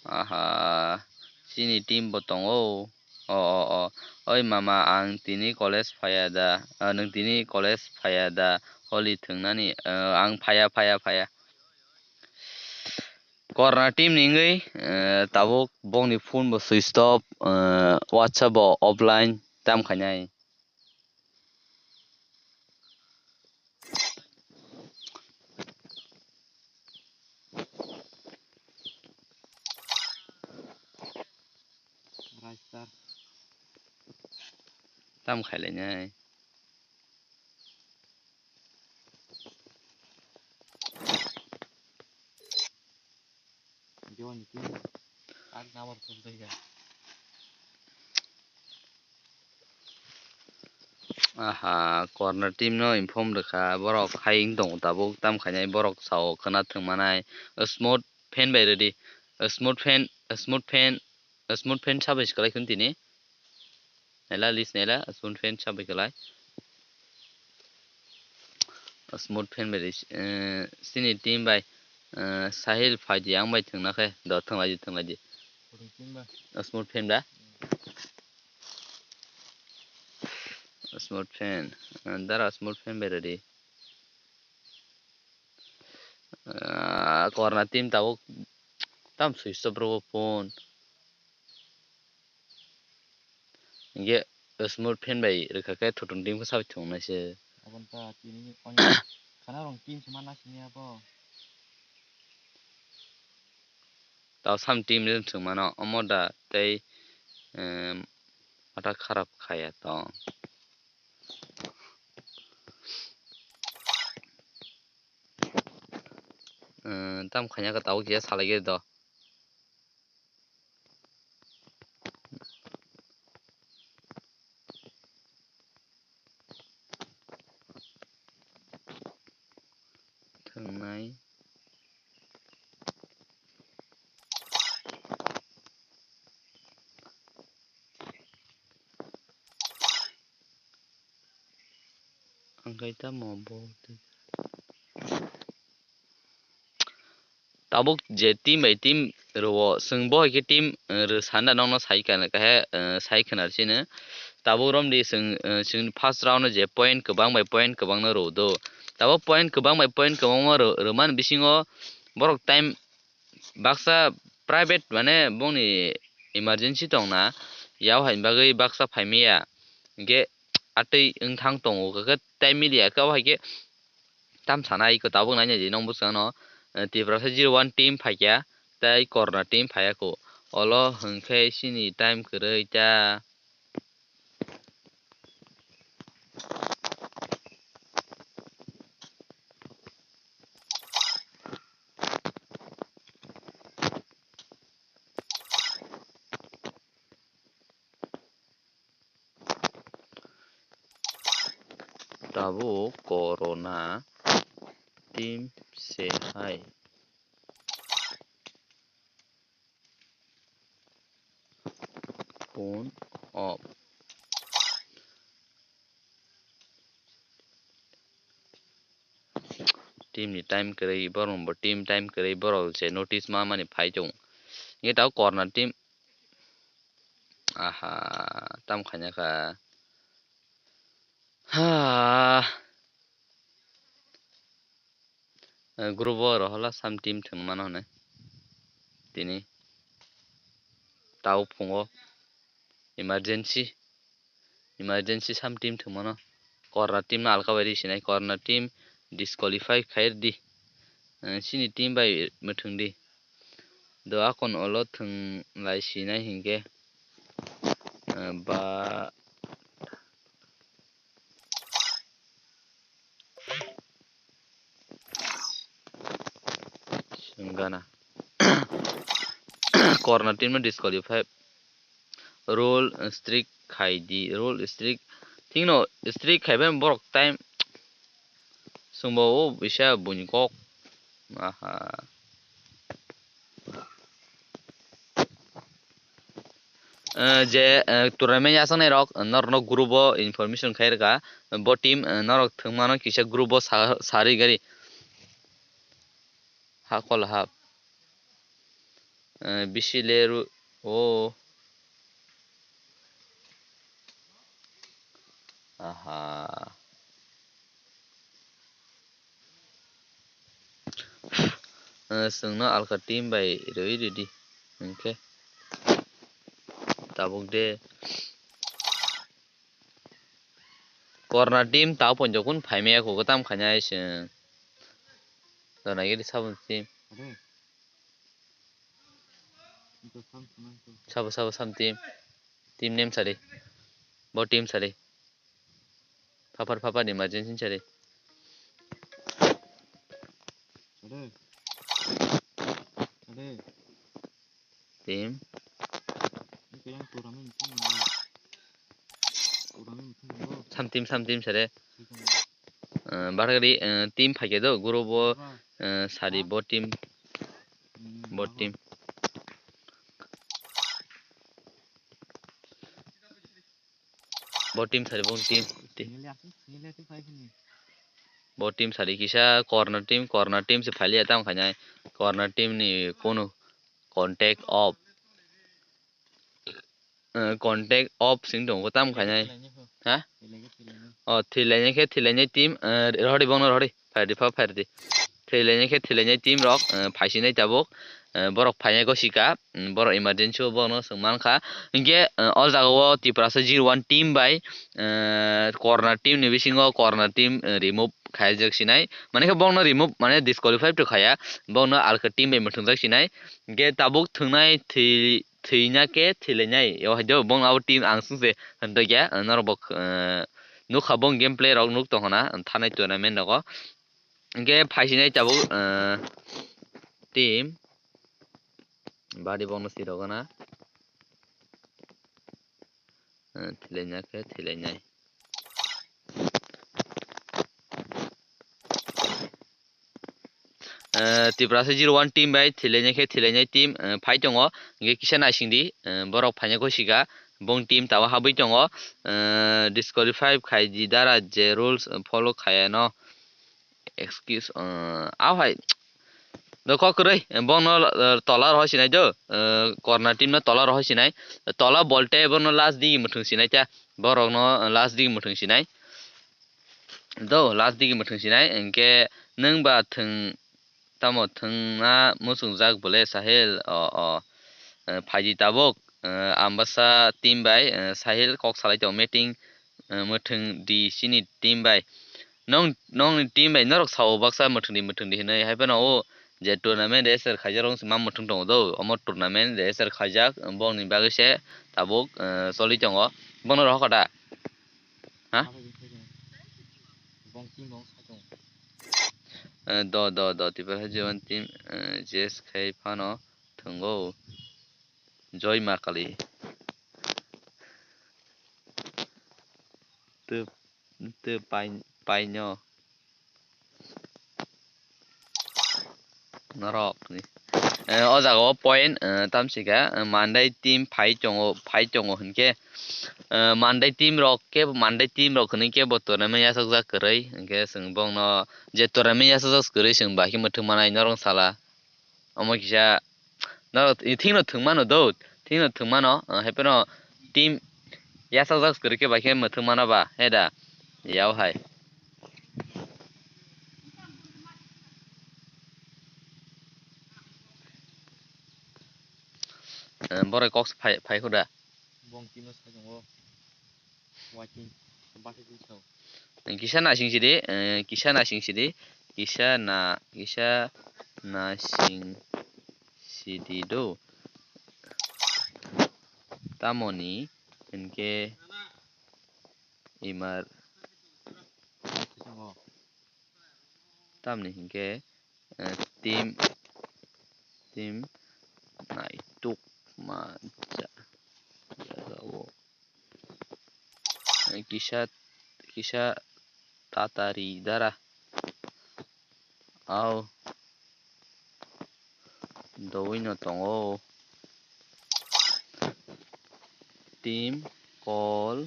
Aha, chini team bo tongo. O, o, o. Oi mama, ang tini college phaya da? Ah, nwng tini college phaya da? Holi thwngnani. Eh, ang phaya, phaya, phaya. Corona team ni wngwi, eh, tabuk bongni phone bo switch off, eh, WhatsApp bo offline tam khainai. Raistar. Tam khailainai. Aha, corner team no inform rwkha, borok hai wng tongo tabuk, tam khainai borok sao khwna thwng manai. Smooth fan bai rwdi, smooth fan, smooth fan, smooth fan sabai se kwlai khun tini. Naila list naila, smooth fan sabai kwlai. Smooth fan bai ris-, eh, sini team bai, eh, Sahil phaidi ang bai thwngna khe, do thwnglaidi, thwnglaidi. Smooth fan ba? Smooth fan, eh, dara smooth fan bai rwdi. Ah, corner team tabuk tam switch off rw phone. Hingke smooth fan bai rwkha khe thotung team khe sabai thwng nai se. Aboni ta tini oni khana rong team se mana sini abo. Tao sam team rin thwng mano omo da tei, em, mata kharap khaya tong. Em, tam khanya ka tao kiya salai ge do. Thwngnai. Ang khe tamo bo twi. Tabuk je team bai team rwo. Chwng bo hai khe team, eh, rw sanda nokno sai kana, kahe, eh, sai khwna chini. Tabuk romdi chwng, eh, chwng first round o je point kwbang bai point kwbang no rw do. Tabuk point kwbang bai point kwbangma rw-, rwmani bisingo borok time baksa private mane bongni emergency tongna, yao haini bagwi baksa phaimaya. Hinkhe atwi wngthang tongo, khe time media khe o hai khe tam sana iko tabuk naina di nong bwskango, eh, Tiprasa zero one team phaikya, tei Corona team phaiya kho. Olo hwnkhe chini time kwrwi ta. Tabuk Corona team se hai. Phone off. Team ni time kwrwi, borok bo team time kwrwi, borok je notice ma mani phai tongo. Hinkhe tabuk Corona team, aha, tam khaina kha. Ha. Eh, group o rohola sam team thwng mano hwnwi. Tini tao phungo emergency, emergency sam team thwng mano. Corona team no alka bai ri sinai, Corona team disqualify khai di. Eh, chini team bai mwthwng di. Do akon olo thwng lai sinai hinkhe, eh, ba Gana. Corona team no disqualify. Rule strict khai di, rule strict. Thingno strict khai bai borok time. Sumbo o bisa buini kok. Aha. Eh, je, eh, tournament yasaknai rok, eh, norokno group o information khai rwkha. Bo team, eh, norok thwngmano kisa group o sa-, sarwi gari. Ha kol hap. Eh, bisi leru o. Aha. Eh, chwngno alka team bai rwi ridi. Hinkhe tabuk de. Corona team tao ponjokun phaimaya kho, kwtam khainai chwng. Dona giri sabun team. Sabo, sabo, sam team. Team name sari. Bo team sari. Phapar, phapar emergency sari. Team. Sam team, sam team sare. Eh, bargari, eh, team phaikhe do, group o, eh, sari bo team. Bo team. Bo team sari, bo team. Bo team sari kisa corner team, corner team se phailiya tamo khainai. Corner team ni kono contact off. Eh, contact off sing tongo tamo khainai. Ha? O, thwilainai khe thwilainai team, eh, rohori bongno rohori. Phaidi pha phaidi. Thwilainai khe thwilainai team rok, eh, phaisinai tabuk. Eh, borok phainai gosika, mm, borok emergency o bono chwng mankha. Hinkhe, eh, o jaga o Tiprasa zero one team bai, eh, corner team ni bisingo corner team, eh, remove khaijak sinai. Mane khe bongno remove, mane disqualify to khaya. Bongno alka team bai mwthwngjak sinai. Hinkhe tabuk thwngnai thwi, thwina khe thwilainai. O hai do bongno abo team ang swngse hwnjakya. Norok bo, eh, nukha bong gameplay rok nuk tongkhana thanai tournament rogo. Hinkhe phaisinai tabuk, eh, team. Badi bongno sirogana. Eh, thwilaina khe thwilainai. Eh, Tiprasa zero one team bai thwilainai khe thwilainai team, eh, phai tongo. Hinkhe kisa naisingdi, eh, borok phaina gosika. Bong team tawa habwi tongo. Eh, disqualify khaidi dara je rules follow khayano. Excuse, uh, ah, hai. Do kok kwrwi, bongno, eh, tola rohor sinai do, eh, corner team no tola rohor sinai. Tola bolte bongno last digi mwthwng sinai ta, borokno last digi mwthwng sinai. Do last digi mwthwng sinai, hinkhe nwng ba thwng tamo thwngna muchungjak bole Sahil, o, o, eh, phaidi tabuk, eh, Ambasa team bai, eh, Sahil kok salai tongo meeting, eh, mwthwng di chini team bai. Nong, nongni team bai norok sao baksa mwthwng di, mwthwng di hinwi, hai phano o je tournament register khaijak rok wngse ma mwthwng tongo do, omo tournament register khaijak, bongni bagwi se tabuk, eh, choli tongo. Bono rohor kha da? Ha? Eh, do, do, do, Tipra Hajwan team, eh, J S khai phano thwngo. Joy Ma Kali. Tw, tw pai, paino. Norok ni. Eh, o jaga o point, eh, tamsika, eh, Mandai team phai tongo, phai tongo hinkhe, eh, Mandai team rok khe, Mandai team rok hinwi khe bo tournament yachakjak kwrwi, hinkhe chwng bongno je tournament yachakjak kwrwi chwng bai khe mwthwng manai norok sala. Omo kisa norok thikno thwng mano do, thikno thwng mano, eh, hai phano team yachakjak kwrwi khe bai khe mwthwng mano ba, he da, yao hai. Eh, borok kok phai, phai kho da. Bong team no sai tongo. Waiting. Bati din sao. Kisa nasing sidi, eh, kisa nasing sidi, kisa na, kisa nasing sidi do. Tamoni hinkhe imar. Tamni hinkhe, eh, team, team naituk ma ja-, jagao. Eh, kisa, kisa tatari dara. Au. Dowino tongo. Team call.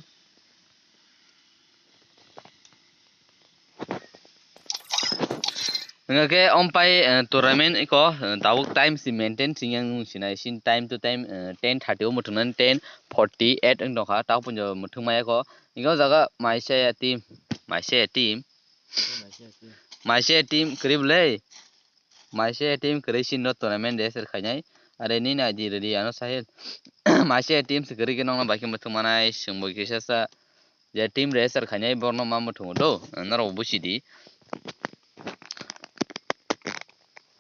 Hingke ompai, eh, tournament iko, eh, tabuk time si maintain sing yang nung sinai sin time to time, eh, ten thirty o muthung nani ten forty eight wng tongkha, tabuk punjo muthung maya ko. Hingke o jaga maisa ya team, maisa ya team. Maisa ya team kwrwi bwlai. Maisa team kwrwi sino tournament de ser khainai. Are nini I D ready ano Sahil. Maisa team se kwrwi ke nokno bai khe muthung manai, chwng bo kisa sa je team de ser khainai borno ma muthungo do, norok bo busi di.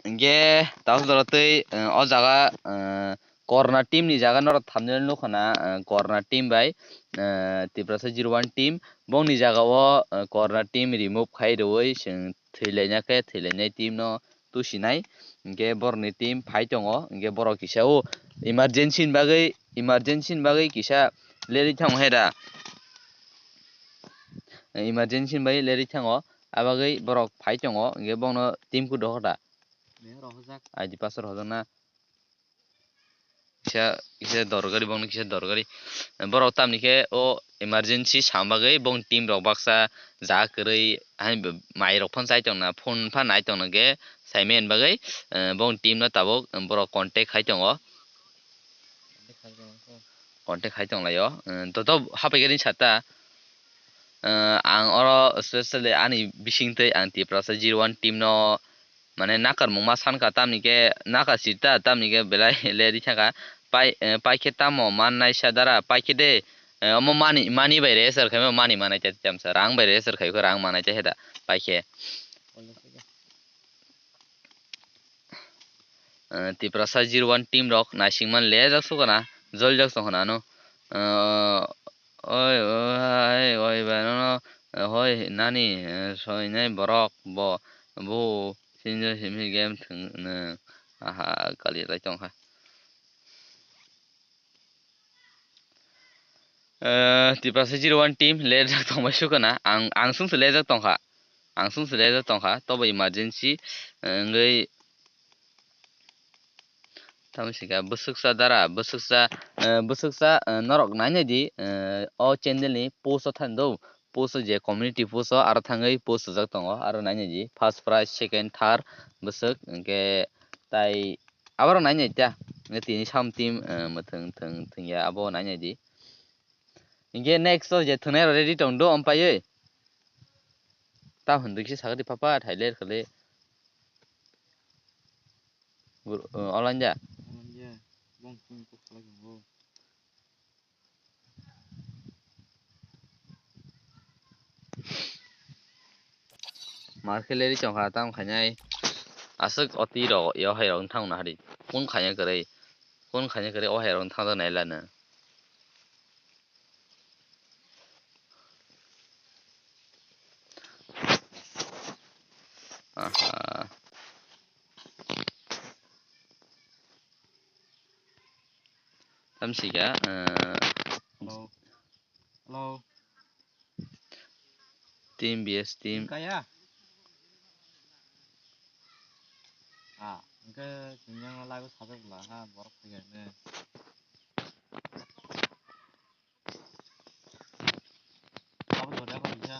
Hingke tabuk jora twi, eh, o jaga, eh, Corner team ni jaga norok thamnai nukha na, eh, Corner team bai, eh, Tiprasa zero one team. Bongni jaga o, eh, Corner team remove khai rwui chwng thwilaina khe thwilainai team no tusinai. Hingke borokni team phai tongo, hingke borok kisa o emergency ni bagwi, emergency ni bagwi kisa lerwi thango hai da. Emergency ni bagwi lerwi thango, abagwi borok phai tongo, hingke bono team ku dohor da. I D password hojakna. Kisa, kisa dorgari, bongni kisa dorgari. Borok tamni khe o emergency sam bagwi bong team rok baksa ja kwrwi, hai mai rok phano chai tongna, phone pha nai tongna khe sai mani bagwi, eh, bong team no tabuk borok contact khai tongo. Contact khai tonglaio. Eh, to, to hapai khe ring sata. Eh, ang oro specially ani bising twi ang Tiprasa zero one team no mane nakarmung ma sankha, tamni khe naka sita, tamni khe belai le ri thangkha. Pai, eh, pai khe tamo mannai sa dara, pai khe de, eh, omo mani, mani bai register khaima mani manai ta tamsa, rang bai register khai khe rang manai ta heda pai khe. Eh, Tiprasa zero one team rok naisingma lejak sukana, joljak songkha nano. Eh, oi, oi, oi, bai nono, eh, hoi nani, eh, soinai borok bo, bo, sinjo simi game thwng nw, aha, kali lai tongkha. Eh, Tiprasa zero one team lejak tongbai sukana, ang, ang sungse lejak tongkha, ang sungse lejak tongkha, tobo emergency, eh, wngwi tamo sika bwswksa dara, bwswksa, eh, bwswksa, eh, norok nainai di, eh, o channel ni post o thani do, post o je community post o aro thangwi post rijak tongo, aro nainai di first prize, second, third bwswk, hwnkhe Tai abo rok nai nai ta. Nge tini sam team, eh, mwthwng thwng thwng ya abo nai nai di. Inge next o je thwngnai rok ready tong do, ampaiwi. Ta hwn dikhe sakhe papa thai ler khale. Gur-, eh, online ja. Online ja. Bong king kok khalai tongo. Mar khe leri chong kha, tamo khainai aswk oti rok, yo hai rok wng thang na hari. Kun khaina kwrwi, kun khaina kwrwi, o hai rok wng thang nai lana. Aha. Tamsika, eh, Hello. Hello. Team B S team. Kaya? Ah, engke sinjang lagu sajak bela ha, borok kaya ne. Abo dori abo bisa.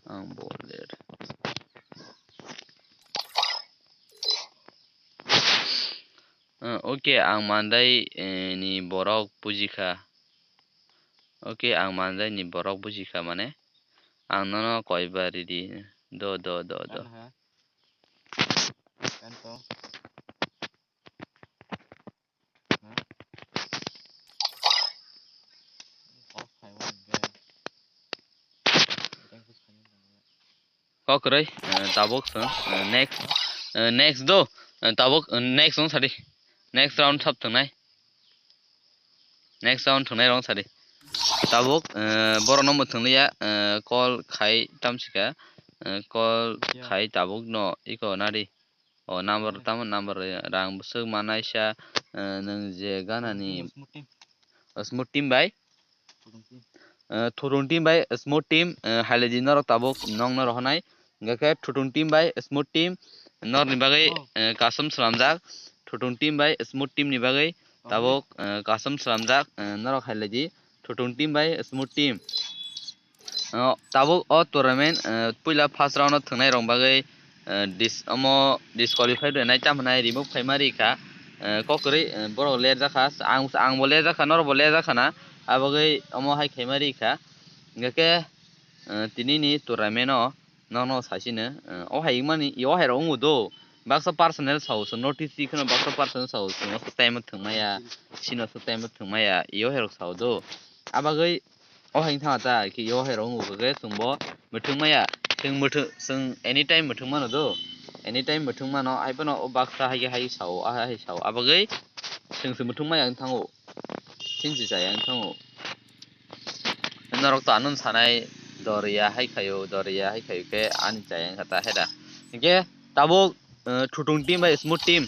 Ang boler. Ah, okay, ang mandai, eh, ni borok bujikha. Okay, ang mandai ni borok bujikha, mane ang nono koi ba ridi. Do, do, do, do. Kan ha? Kan to? Kok kwrwi, eh, tabuk chwng, eh, next, eh, next do, eh, tabuk, eh, next wng sadi. Next round sab thwngnai. Next round thwngnai rok sadi. Tabuk, eh, borokno mwthwng liya, eh, call khai tamsika, eh, call khai tabuk no iko nadi. O number tamo number rang bwswk manaisa, eh, nwng je ganani Smooth team. Smooth team bai. Thutung team. Eh, Thutung team bai Smooth team, eh, hailedi norok tabuk nokno rohornai. Hingkhe khe Thutung team bai Smooth team norokni bagwi, eh, custom swnamjak. Thutung team bai Smooth team ni bagwi tabuk, eh, custom swnamjak, eh, norok hailedi Thutung team bai Smooth team. O, tabuk o tournament, eh, puila first round o thwngnai rok bagwi, eh, dis-, omo disqualify rwnai tamo hwnai remove khaima rikha, eh, kok kwrwi, eh, borok lerjakha, ang, angbo lerjakha, norokbo lerjakha na, abagwi omo hai khaima rikha. Hingkhe, eh, tinini tournament o nokno saisino, eh, o hai wngmani, o hai rok wngo do, baksa personal sao, so notice kheno baksa personal sao, chwngno swk time o thwngmaya, chino swk time o thwngmaya, o hai rok sao do. Abagwi o hai wngtha ta, khe o hai rok wngkha khe chwngbo mwthwng maya, chwng mwthwng, chwng anytime mwthwng mano do, anytime mwthwng mano, hai phano o baksa hai hai sao, ah hai sao, abagwi chwng se mwthwng maya wng thango, chwng se chaya wng thango. Norok to ano sanai doriya hai khaio, doriya hai khaio khe ani chaya wngkha ta heda. Hingkhe tabuk, eh, Thutung team bai Smooth team,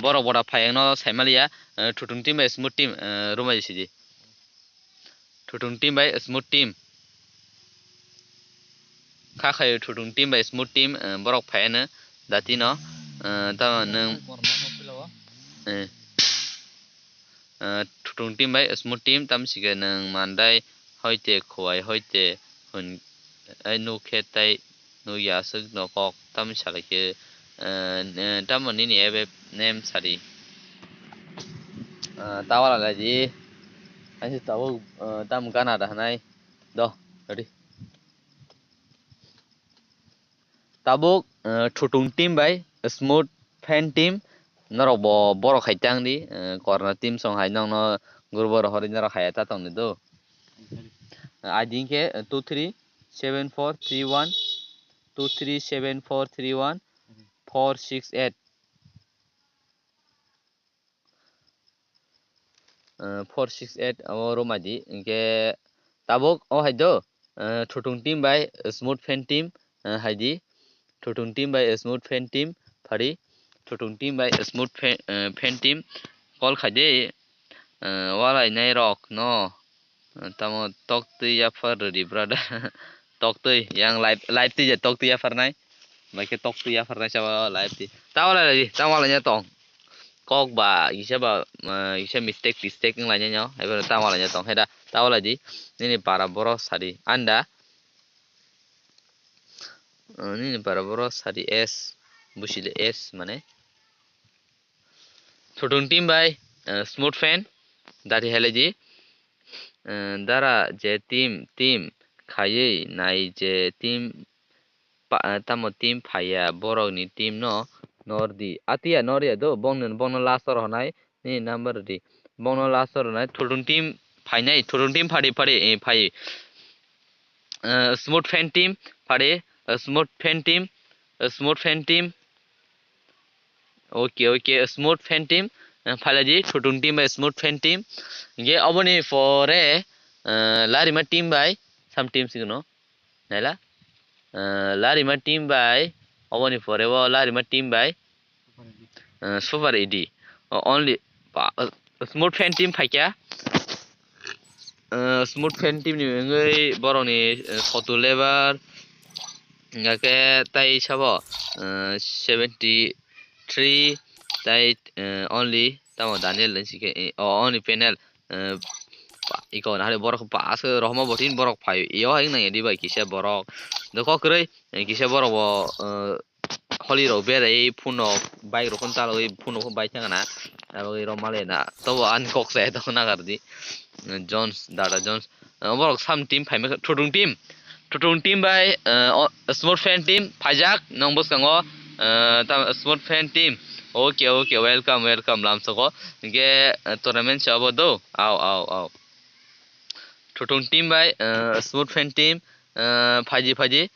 borok boda phai wngno saimaliya, eh, Thutung team bai Smooth team, eh, rumai sidi. Thutung team bai Smooth team. Kha khayo Thutung team bai Smooth team, eh, borok phaiano datino, eh, tamo nwng, eh, eh, Thutung team bai Smooth team tamsike nwng mandai hoite khuwai hoite hwn, ai nukhe tai nukya aswk no kok tamni salai khe, eh, eh, tamo nini ebe name sadi. Eh, tawala lai di. Hai se tabuk, eh, tam gana da hanai. Do, ready. Tabuk, eh, Thutung team bai Smooth fan team norok bo borok hai tang di, eh, Corona team song hai nokno group o rohorwi norok hai ta tong di do. Eh, I D khe, eh, two three seven four three one, two three seven four three one, four six eight. Eh, four six eight abo rwmadi. Hingkhe tabuk o hai do, eh, Thutung team bai Smooth fan team, eh, hai di. Thutung team bai Smooth fan team phari. Thutung team bai Smooth fan, eh, fan team call khai di. Eh, walai nai rok no. Tamo tok twi yaphar rwdi brother. Tok twi yang live, live twi je tok twi yaphar nai. Bai khe tok twi yaphar nai sabo live twi. Tamo lai di, tamo lai tong. Kok ba kisa ba, eh, kisa mistake, mistake wng lai nai no. Hai bono tamo lai tong. Heda, tamo lai di. Nini para borok sadi. Anda. Nini bara boro sadi S, busile S mane. Thotung team bai, eh, smooth fan, dati helai di. Eh, dara je team, team khayui nai je team pa-, eh, tamo team phaiya, borokni team no nordi. Atiya norya do, bongni, bongno last o rohonai, nini number di. Bongno last o rohonai, Thotung team phainai, Thotung team phadi, phadi, eh, phai. Eh, smooth fan team phadi, eh, smooth fan team, eh, smooth fan team. Okay, okay, smooth fan team. Eh, phailadi, Thotung team bai smooth fan team. Ge oboni pore, eh, larima team bai, some team signo. Naila? Eh, larima team bai, oboni pore o larima team bai. Eh, super E D. O, only pa-, eh, smooth fan team phaikya. Eh, smooth fan team ni wngwi borokni, eh, photo level, hingkha khe tai sabo, eh, seventy three, tai, eh, only tamo Daniel ni sikhe, eh, o, only panel, eh, pa-, iko na hali borok pa aswk rohorma bothin borok phai, iyo hai wngya di bai kisa borok. Dokho kwrwi, eh, kisa borok bo, eh, holi rok berai phone rok bike rok phano chalogwi phone rok bai thangna aboni rok male na tobo ani kok se to nagar di Jones, Dada Jones, borok sam team phaima Thotung team, Thotung team bai, eh, o, smooth fan team phaijak nong bwskango, eh, ta smooth fan team. Okay, okay, welcome, welcome lamsoko. Hingke, eh, tournament se obo do. Au, au, au. Thotung team bai, eh, smooth fan team, eh, phaji, phaji.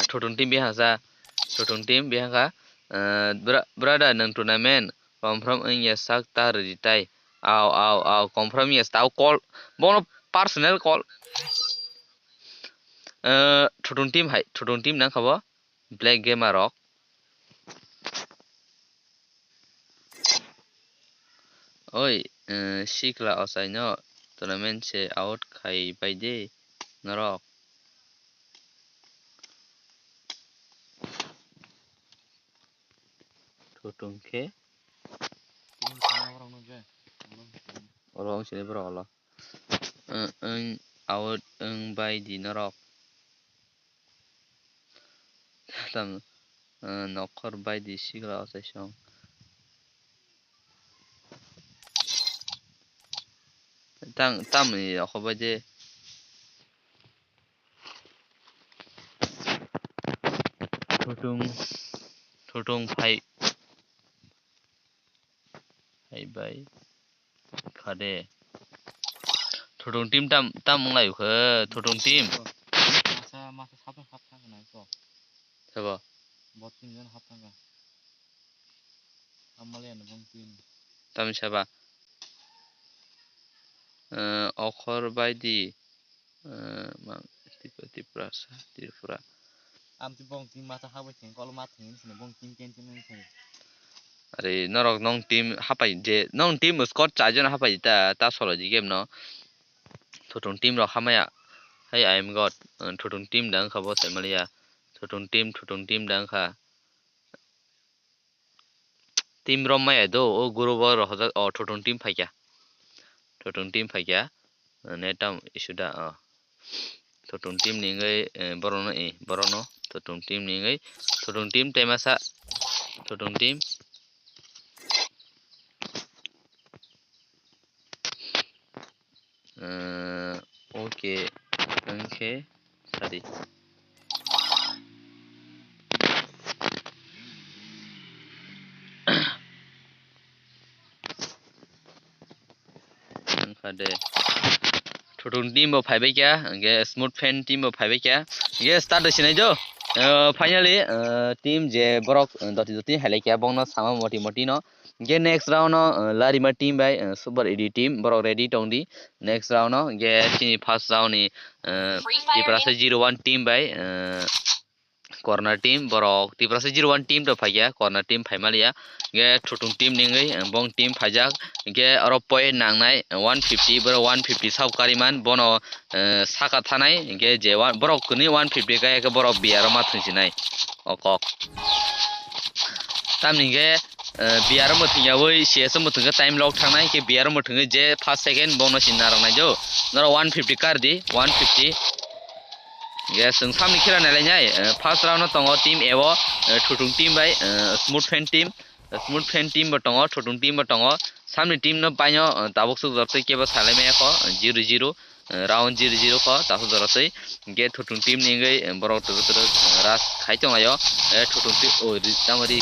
Thotung team bihasa, Thotung team bihaka, eh, bra-, brother, nwng tournament confirm wngya sak ta rwdi tai. Au, au, au, confirm wngya sak, tao call, bono personal call. Eh, Thotung team hai, Thotung team nangkha bo, Black Gamer rok. Oi, eh, sikla ochaino tournament se out khai bai de norok. Thotung khe. Oro wng sini borok olo. Wng, wng, out wng bai di norok. Tam, eh, nokhor bai di sikla ochaisong. Tang, tamni rokho bai de. Thotung, Thotung phai. Hai bai. Khade. Thotung team tam, tam wng lai khe, Thotung team. Masa, masa sabo hap thang na ko. Sabo? Bot team jon hap thang ka. Amale ano bong team. Tam saba. Eh, okhor bai di. Eh, ma, Tipra, Tiprasa, Tripura. Am ti bong tin masa habai theng, kol ma theng, sini bong tin ten tin theng. Are, norok nong team hapai je, nong team squad chaijon hapai ta, ta solo ji game no. Thotung team rok hamaya. Hey, I am God. Eh, Thotung team dang kha bo sai maliya. Thotung team, Thotung team dang kha. Team rom maya do, o group o rohorjak, o Thotung team phaikya. Thotung team phaikya. Ne tam isuda, o. Thotung team ni wngwi, eh, borokno, eh, borokno. Thotung team ni wngwi. Thotung team tei masa. Thotung team. Eh, okay, wngkhe sadi. Wngkha de. Thotung team bo phaibai kya, hingke smooth fan team bo phaibai kya. Hingke start sinai jo. Eh, finally, eh, team je borok, eh, doti doti hailai kya, bongno sama moti moti no. Hingke next round o, uh, Larima team bai, uh, Super E D team, borok ready tong di. Next round o, hingke chini first round ni, uh, Tiprasa zero one team bai, uh, Corner team, borok Tiprasa zero one team rok phaikha, Corner team phaimaliya. Hingke Thotung team ni wngwi, uh, bong team phaijak. Hingke oro point nangnai, uh, one fifty, borok one fifty sao kariman, bono, uh, saka thanai, hingke je one, borok kwrwini one fifty kaya khe borok B R o ma thwngsinai. O kok. Tamni hingke, eh, B R o mwthwng yaui C S o mwthwng khe time lock thangnai, hingke B R o mwthwngwi je first second bono sin narwknai jo. Norok one fifty kar di, one fifty. Hingke chwng samni khela nailainai, eh, first round o tongo team A o, eh, Thutung team bai, eh, Smooth Fan team. Smooth Fan team bo tongo, Thutung team bo tongo. Samni team no paino, eh, tabuk swk jortwi kebo salai maya kho, zero zero, eh, round zero zero kho, tabuk jortwi. Hingke Thutung team ni wngwi, eh, borok twrwk twrwk, eh, rush khai tonglaio. Eh, Thutung team, oh, ri-, tamo ri.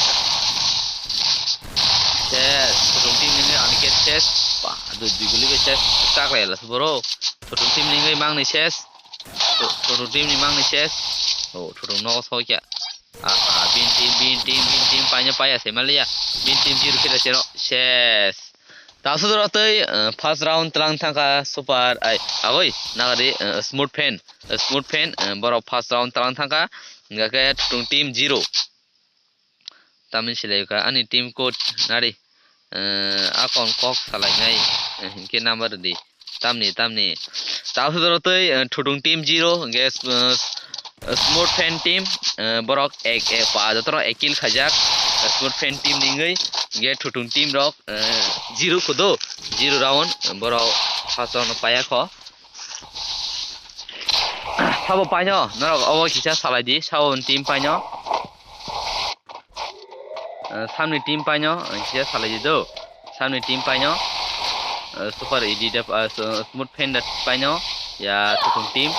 Ses, Thutung team ni wngwi ani ke ses. Ba, dui, dui guli bai ses. Chak lai la boro. Thutung team ni wngwi mangni ses. Thu-, Thutung team ni mangni ses. Oh, Thutung nogo sokya. Ah, ah, bin team, bin team, bin team, paino paya se maliya. Bin team zero khe se no. Ses. Tasu doro tei, eh, first round tlang thangka Super, ai, agoi, nagari, eh, Smooth Fan. Eh, Smooth Fan, eh, borok first round tlang thangka. Hingke Thutung team zero. Tamni silai ka ani team code nari, eh, akon kok salainai, eh, hingke number di. Tamni, tamni. Tasu doro tei, eh, Thutung team zero, hingke, eh, Smooth Fan team, eh, borok ek, ek, pa, joto rok ek kill khaijak, eh, Smooth Fan team ni wngwi, hingke Thutung team rok, eh, zero kudo, zero round, eh, borok first round paya kho. Sabo paino, norok obo kisa salai di, sabo team paino. Eh, samni team paino, eh, kisa salai di do. Samni team paino, eh, Super E D de, eh, Smooth Fan de paino, ya Thutung team.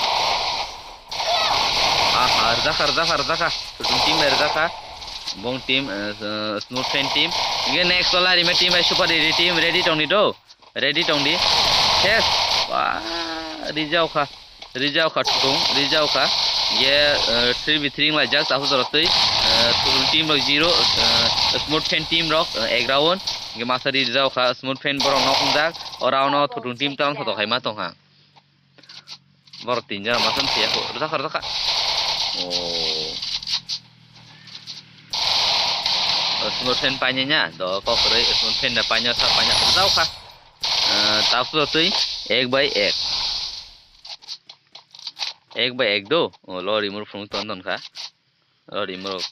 Aha, rwjakha, rwjakha, rwjakha. Thutung team bai rwjakha. Bong team, eh, Smooth Fan team. Hingke next o larima team bai Super E D team ready tongdi do. Ready tongdi. Ses. Wah, rijao kha. Rijao kha Thutung, rijao kha. Ye, eh, three v three wnglaijak, taphuk jorok twi. Eh, Thutung team rok zero, eh, Smooth Fan team rok, eh, ek round. Hingke masa rijao kha, Smooth Fan borok nok wngjak. O round o Thutung team tang thotok hai ma tongkha. Borok tinjon masa wngya kho. Rwjakha, rwjakha. Oh. O Smooth Fan painai nya, do kok kwrwi Smooth Fan da painai sa painai rwjak kha. Eh, taphuk twi ek bai ek. Ek bai ek do. O lo rimur phung ton ton kha. Ori morok,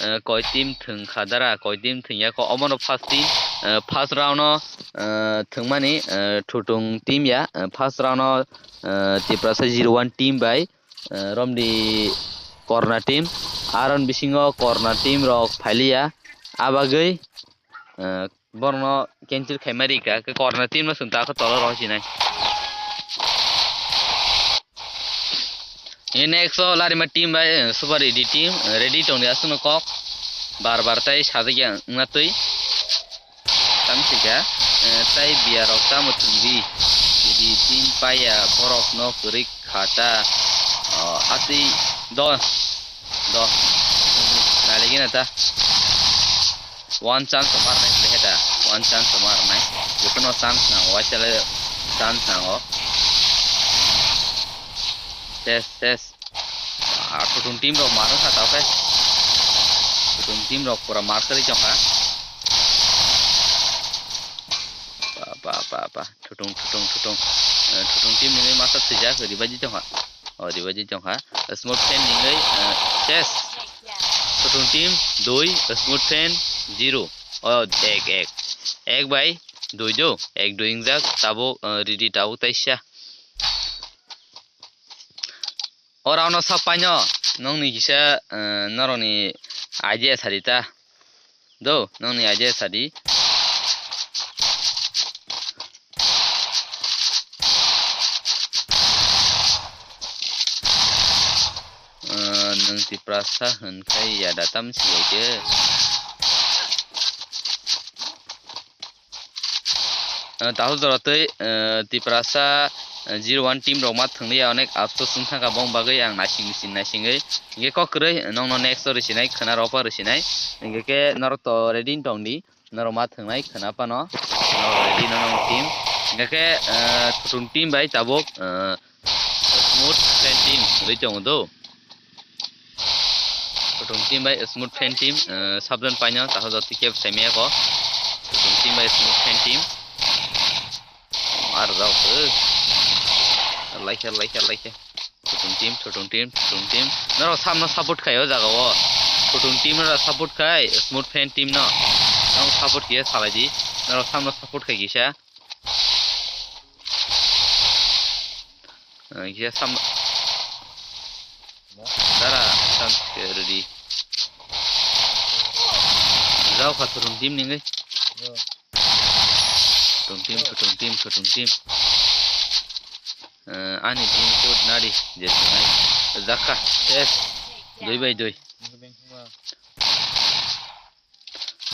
eh, koi team thwng kha dara, koi team thwng ya kho. Omono first team, eh, first round o, eh, thwngmani, eh, Thutung team ya, eh, first round o, eh, Tiprasa zero one team bai, eh, romdi Korna team, aron bisingo Korna team rok phailiya, abagwi, eh, Borokno cancel khaima rika, khe corner team no chwng ta khe tolo rohorsinai. Next o larima team bai, eh, Super Ready team, eh, ready tongdi aswkno kok. Bar bar tai sajak ya wngna twi. Tamo sika, eh, tai biya rok tamo chwngdi. Ready team paiya borok no kwrwi khata. Oh, atwi do, do. Naligina ta. One chance tomar nai le heta. One chance tomar nai. Jotono chance nango, waisa le chance nango. Ses, ses. Ah, Thutung team rok mar wngkha tao khe. Thutung team rok pura mar kwrwi tongkha. Ba, ba, ba, ba. Thutung, Thutung, Thutung. Eh, Thutung team ni masa thwijak, ribadi tongkha. O, ribadi tongkha. Smooth Fan ni wngwi, eh, ses. Thutung team dui, Smooth Fan zero. O, ek, ek. Ek bai dui do. Ek dui wngjak, tabuk, eh, ridi tabuk taisa. O round o sa paino, nongni kisa, eh, norokni idea sadi ta. Do, nongni idea sadi. Eh, nwng Tiprasa hwn khai yada tam si bai khe. Eh, tahuk jora twi, eh, Tiprasa, eh, zero one team rok ma thwngli ya, onek afsos wng thangkha bong bagwi ang naising sin naisingwi. Hingke kok kwrwi nongno next o rwsinai, khwna ropa rwsinai. Hingke khe norok to ready tongdi, norok ma thwngnai khwna phano. Norok ready no nong team. Hingke khe, eh, Thutung team bai tabuk, eh, Smooth Fan team ri tongo do. Thutung team bai Smooth Fan team, eh, sabjani paino, taho jotwi kebo saimaya ko. Thutung team bai Smooth Fan team. Ar jao, eh. Laikha, laikha, laikha. Thutung team, Thutung team, Thutung team. Norok samno support khai o jaga o. Thutung team norok support khai, Smooth Fan team no. Norok support khe salai di. Norok samno support khai kisa. Eh, kisa sam-, Dara, tam ke ready. Jao kha thutung team ni ngai. Thutung team, thutung team, thutung team. Eh, ani team code nari, je nai. Jakha, ses. Dui bai dui.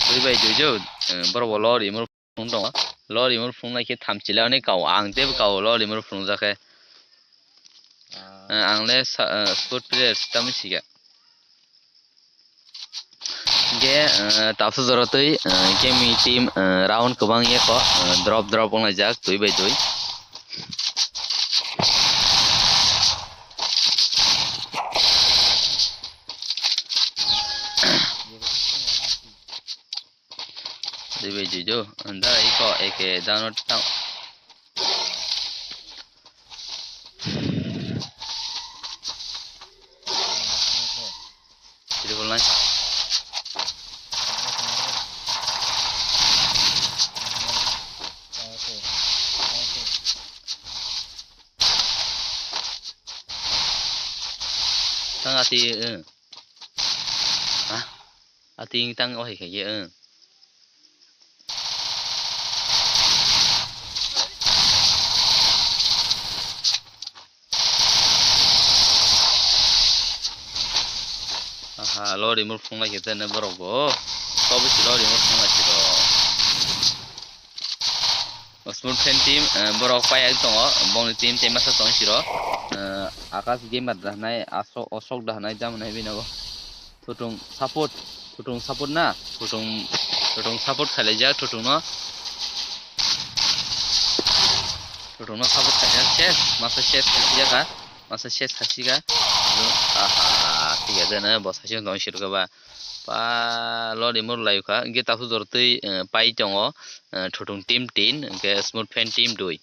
Dui bai dui jo. Eh, borok bo lori mo. Phunuk tongo. Lori mur phunuk lai khe thamchi lai oni kau. Ang tebo kau lori mur phunuk jakhe. Ah. Eh, ang le sa-, eh, sport player tamo siga. Ge, eh, tapsa jora twi, eh, kemi team, eh, round kwbang ye kho, eh, drop drop wng laijak twi bai twi. Dui bai dui do, anda iko eke download tang. Triple nine. Tang ati, eh. Hah? Ati tang o hai khai ye, eh. Aha, lori mur phunuk lai khe tene borok bo. Kobo si lori mur phunuk lai si rok. Smooth fan team, eh, borok payak tongo, bongni team tei masa tong siro. Eh, Akash Gamer da hwnai, Asok, Osok da hwnai, jam hwnai bini bo. Thutung support, thutung support na, thutung, thutung support khailai jak, thutung no, thutung no support khaijak, ses, masa ses khaijak ha. Masa ses khasiga. Aha, thik ase na, bo sasi tong sirka ba. Pa lori mur lai kha. Hingke tasu jor twi, eh, pai tongo, eh, thutung team tin, hingke smooth fan team dui.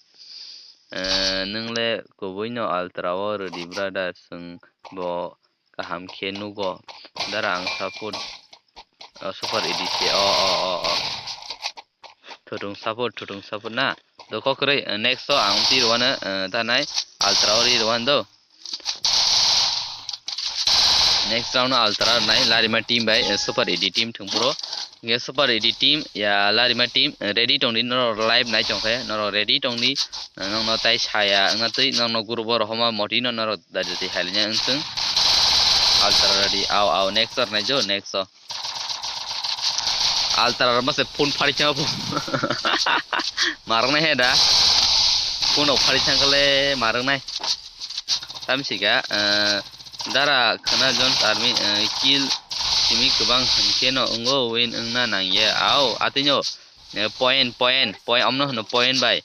Eh, nwng le kubui no ultra o rwdi brother, chwng bo kaham khe nugo. Dara ang support, oh, super A D C, oh, oh, oh, oh. Thutung support, thutung support na. Dokho kwrwi, eh, next o ang pi rwano, eh, tanai ultra o ri rwano do. Next round o ultra nai larima team bai, eh, super A D team thwng phuru. Nge super A D team ya larima team, eh, ready tongdi norok live nai tongkhe norok ready tongdi, eh, nokno tai saya wngna twi nokno group o rohoma motino norok dadi dadi hailanya wngsung. Ultra ready, au, au, next o nai jo, next o. Altra rok mase phone phari chama bo. Marok nai he da. Phone rok phari chang kale marok nai. Tam sika, eh, dara khana Jones Army, eh, kill simi kwbang hinkhe no wngo win wngna nangya. Au, atino, eh, point, point, point, omno hwno point bai.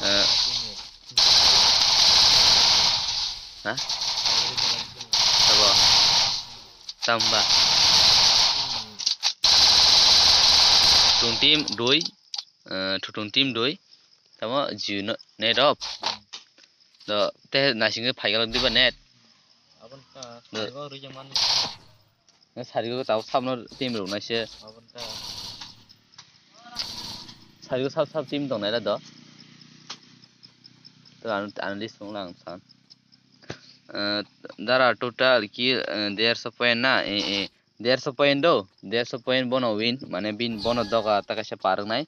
Eh, ha? Abo. Tamba. Thutung team dui, eh, thutung team dui. Tamo Jio no, net off. Do, te naisingwi phaigalak diba net. Abon ka, do. Sarigo rija man. Na sarigo tabo sabno team rok naise. Abon ka. Sarigo sab sab team tong naira do. To an, an list wng lang san. Eh, dara total ki, eh, derso point na, eh, eh, derso point do, derso point bono win, mane bin bono doga ta kaisa parwk nai.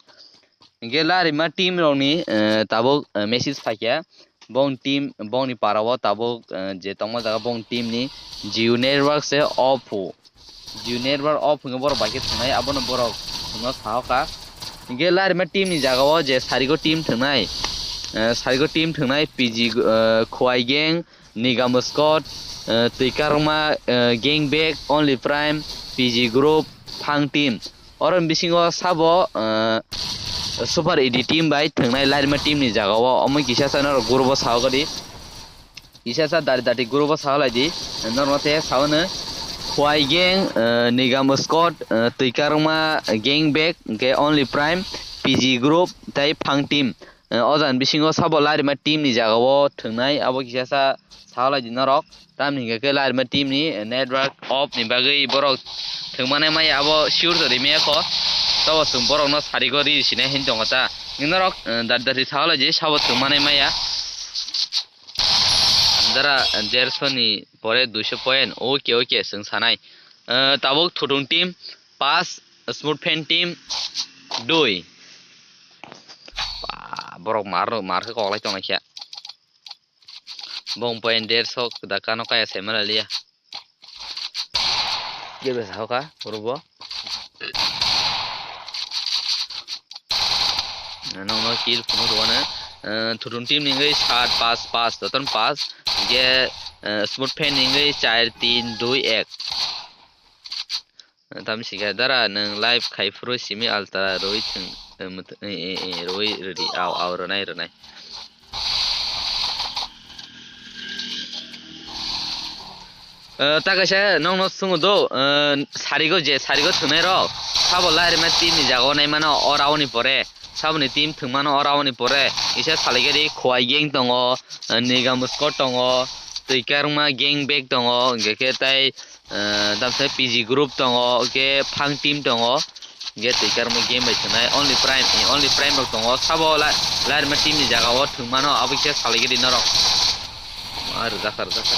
Hingke larima team rokni, eh, tabuk, eh, message phaikha, bong team, bongni para o tabuk, eh, je tongma jaga bong team ni Jio network se off o. Jio network off hwnkhe borok bai khe thwngnai, abono borok thwngno sahoka. Hingke larima team ni jaga o je sarigo team thwngnai, eh, sarigo team thwngnai P G, eh, Khowai Gang, Nigam Squad, eh, Twikarma, eh, Gang Bag, Only Prime, P G Group, Phang Team. Oro bisingo sabo, eh, Super A D team bai thwngnai larima team ni jaga o omo kisa sa norok group o sahoka di. Kisa sa dari dati group o sahalai di, norok te saono Khwai Gang, eh, Nigam Squad, eh, Twikarma Gang Bag, hingke Only Prime, P G Group, tei Phang Team. Eh, o jani bisingo sabo larima team ni jaga o thwngnai, abo kisa sa sahalai di norok. Tamni hingke khe larima team ni network off ni bagwi borok thwngmani maya abo sure to rimaya kho. Tabo chwng borokno sarigo ri sinai hin tongo ta. Norok, eh, dati dati sahalai di sabo thwngmani maya. Dara, eh, derso ni pore duiso point. Okay, okay, chwng sanai. Eh, tabuk Thutung team pas, Smooth Fan team dui. Ba, borok mar, mar khe koklai tongnaikhe. Bong point derso da kano kaya se mala liya. Ge besa hoka, urubo. Nokno kill phunuk rwna, eh, Thutung team ni wngwi sat, pas, pas, jotono pas. Ge, eh, Smooth Fan ni wngwi char, tin, dui, ek. Tamsika dara nwng live khai phuru simi alta rwi thwng, eh, mwt-, eh, eh, eh, rwi rwdi, au, au, rwnai, rwnai. Eh, ta kaisa nokno swngo do, eh, sarigo je sarigo thwngnai rok, sabo lairima team ni jaga o naimano o round ni pore, saboni team thwngmano o round ni pore, kisa salai gari Khowai gang tongo, eh, Nigam squad tongo, Twikarma gang back tongo, hingke khe tai, eh, tamsa P G group tongo, hingke Phang team tongo, hingke Twikarma game bai thwngnai, Only Prime, eh, Only Prime rok tongo, sabo la-, lairima team ni jaga o thwngmano, abo kisa salai gari norok. Ma rwjakha, rwjakha.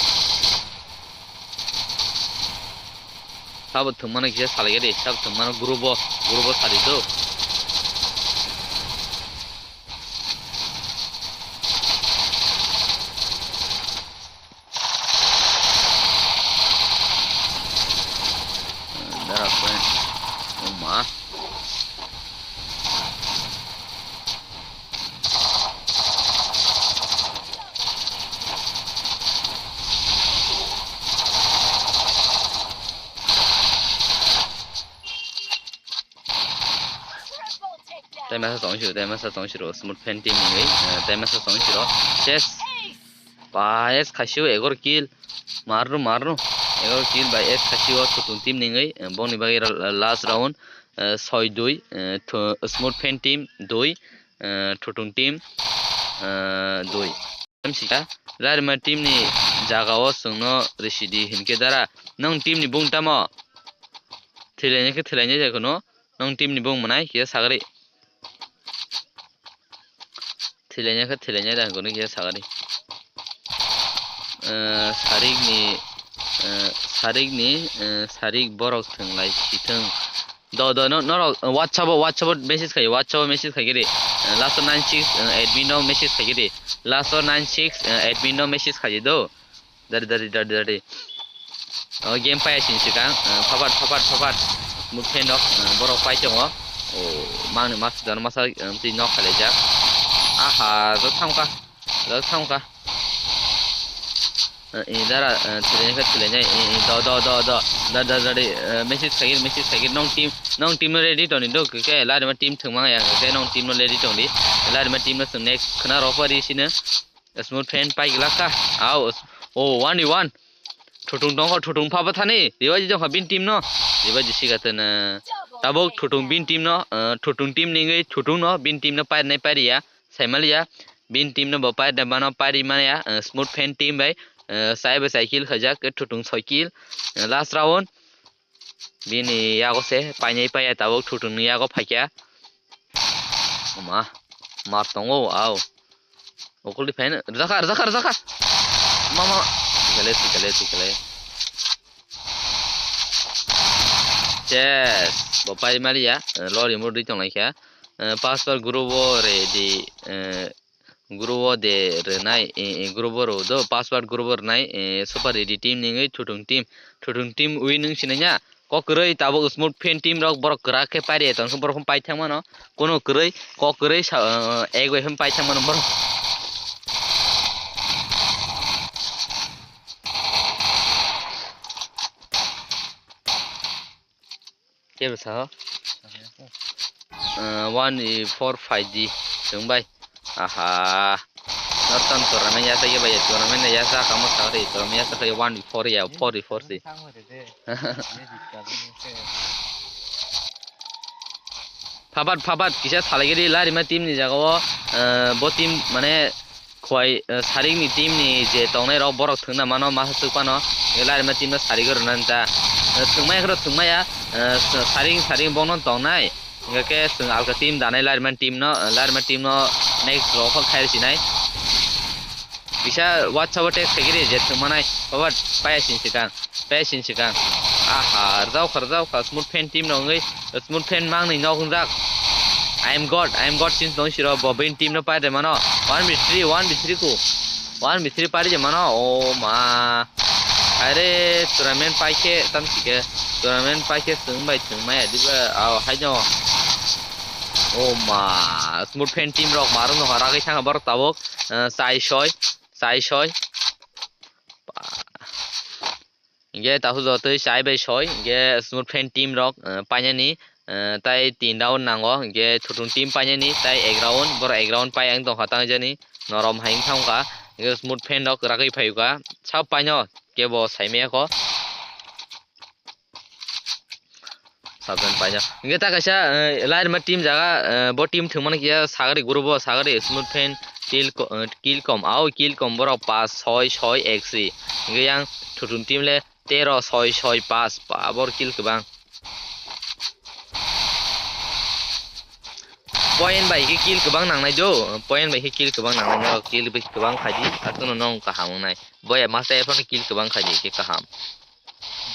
Sabo thwngmano kisa salai gari, sabo thwngmano group o, group o sadi do. Dara khe, o ma. Tei masa tong siro, tei masa tong siro, Smooth Fan team ni, eh, tei masa tong siro, ses. Ba, es khaisio egor kill. Marno, marno. Egor kill bai es khaisio Thutung team ni wngwi, eh, bongni bagwi ra-, last round, eh, soi dui, eh, thu-, Smooth Fan team dui, eh, Thutung team, eh, dui. Tamsika, Larima team ni jaga o chwngno risidi hinkhe dara. Nwng team ni bung tamo? Thwilainai khe thwilainai jai kheno. Nwng team ni bung mwnai kisa sagri. Thwilainai khe thwilainai da hwnwi kisa sagri. Eh, sarik ni, eh, sarik ni, eh, sarik borok thwnglai sithwng. Do, do, no, norok, eh, WhatsApp o, WhatsApp o message khai, WhatsApp o message khai giri. Eh, last o nine six, eh, admin no message khai giri. Last o nine six, eh, admin no message khai do. Dari, dari, dari, dari. O game paya sini sikang, eh, phapat, phapat, phapat. Muk phendok, eh, borok pai tongo. O, mangni mas dan masa, eh, twi nok khalai jak. Aha, rok thangka, rok thangka. Eh, eh, dara, eh, thilai kha thilai nai, eh, eh, do, do, do, do. Da, da, da, di, eh, message khaigir, message khaigir. Nong team, nong team no ready tongdi do, ke, ke, larima team thwngma ya, ke, nong team no ready tongdi. Larima team no thwng next khna rok pari sini. Smooth fan pai glak kha. Au, s-, oh, one v one. Thutung tongkha, Thutung pha bathani. Ribaji jongkha bin team no. Ribaji siga tena. Tabuk Thutung bin team no, eh, Thutung team ningwi Thutung no bin team no pairnai pairiya. Saimaliya. Bin team no bo pairda mano pairi maya. Eh, Smooth fan team bai. Eh, sai bai sai kill khaijak. Ke Thutung soi kill. Eh, last round. Bini yago se painai paiya tabuk Thutung ni yago phaikya. Oma, mar tongo, au. Okoldi phaina, rwjakha, rwjakha, rwjakha. Mama, sikale, sikale, sikale. Yes, bo pai maliya, lori mur dui tonglaikha. Eh, password group o ready, eh, group o de rwnai, eh, eh, group o rw do, password group o rwnai, eh, super ready team ningwi Thutung team, Thutung team wi nung sinanya. Kok kwrwi tabuk Smooth fan team rok borok kwrak khe pairi tong khe borok phano paithak mano. Kono kwrwi kok kwrwi sa, eh, ek bai phano paithak mano borok. Kebo sao? Eh, one four five di. Chwng bai. Aha. Northern tournament ya sa ya bai tournament ya sa kamo sa ri tournament ya sa ya one four ya four four si. Phabat, phabat, kisa salai gidi larima team ni jaga o, eh, bo team mane Khwai, eh, sarik ni team ni je tongnai rok borok thwngna mano masa swk phano, eh, larima team no sarik rwna ta. Eh, thwngmaya khoro thwngmaya, eh, s-, sarik sarik bongno tongnai. Hingke ke chwng alka team danai larima team no, eh, larima team no next rok kok khair sinai. Kisa WhatsApp o text khaigiri je thwngmanai. Baba, paya sin sikang. Paya sin sikang. Aha, rwjaukha, rwjaukha. Smooth Fan team no wngwi, Smooth Fan mangni nok wngjak. I am God, I am God sin tong siro. Bo bini team no pai de mano. One v three, one v three ku. One v three pai de mano. Oh ma. Are tournament pai khe tam sike. Tournament pai khe thwng bai thwng maya diba. Aw, hai no. Oh ma. Smooth Fan team rok marum no ragwi thanga borok tabuk. Eh, chai soi. Chai soi. Ba. Hingke tahu jotoi chai bai soi, hingke Smooth Fan team rok, eh, painani, eh, tai tin round nango, hingke Thutung team painani tai ek round, borok ek round pai ang tongkha tang jani, norom hai wng thangkha, hingke Smooth Fan rok ragwi phaikha, sab paino kebo saimaya kho. Sabjan paijak. Hingke ta kaisa, eh, lairima team jaga, eh, bo team thwngmani kiya sagari group o sagari Smooth Fan kill ko-, eh, kill kom. Au kill kom borok pas, soi, soi, ek si. Hingke yang Thutung team le tero, soi, soi, pas. Ba, bor kill kwbang. Point bai khe kill kwbang nangnai do. Point bai khe kill kwbang nangnai. Norok kill bai kwbang khaidi. Akheno nong kaham wngnai. Boya masa ephano kill kwbang khaidi khe kaham.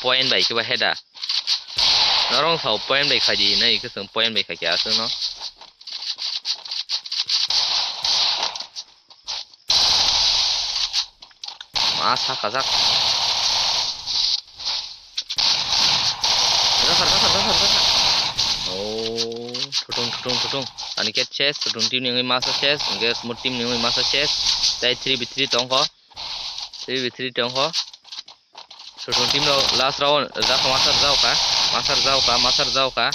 Point bai khe ba heda. Norong sao point bai khaidi hinwi khe chwng point bai khaikhe aswkno. Ma sakha jak. Sakha, sakha, sakha, sakha. Oh, thutung, thutung, thutung. Ani khe ses, Thutung team ni wngwi masa ses, hingke Smooth team ni wngwi masa ses. Tai three v three tongkho. Three v three tongkho. Thutung team rok last round rwjakha, masa rwjakha, masa rwjakha, masa rwjakha.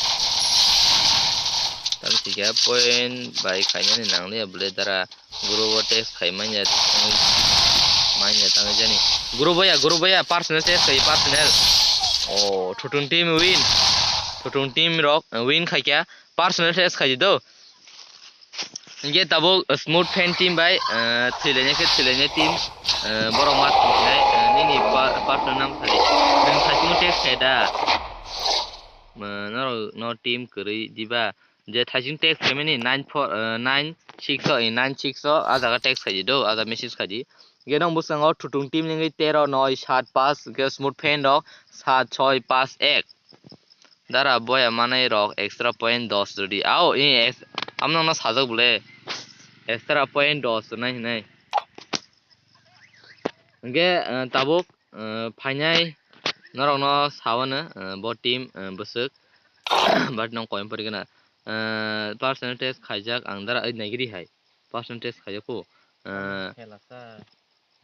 Tamsike point bai khainani nangliya bwle dara group o text khai manya, manya tangwi jani. Group o ya, group o ya, personal text khai, personal. Oh, Thutung team win. Thutung team rok win khaikha, personal text khai do. Hingke tabuk Smooth Fan team bai, eh, thwilainai khe thwilainai team, eh, borok ma thwngsinai, eh, nini pa-, partner nam sadi. Nwng thaichimo text khai da. Eh, norok no team kwrwi diba. Je thaiching text khaimani nine four, eh, nine six o, eh, nine six o, ah jaga text khaidi do, ah jaga message khaidi. Hingke nong bwskango Thutung team ningwi tero, noi, sat, pas, hingke Smooth Fan rok sat, soi, pas, ek. Dara boya manai rok extra point dos rwdi. Ao, i ex-, amno no sajak bole. Extra point dos rwnai hinai. Hingke, eh, tabuk, eh, phainai norokno sawano, eh, bo team, eh, bwswk. But nong koim pori gana. Eh, personal test khaijak ang dara oi naigiri hai. Personal test khaijak ko. Eh,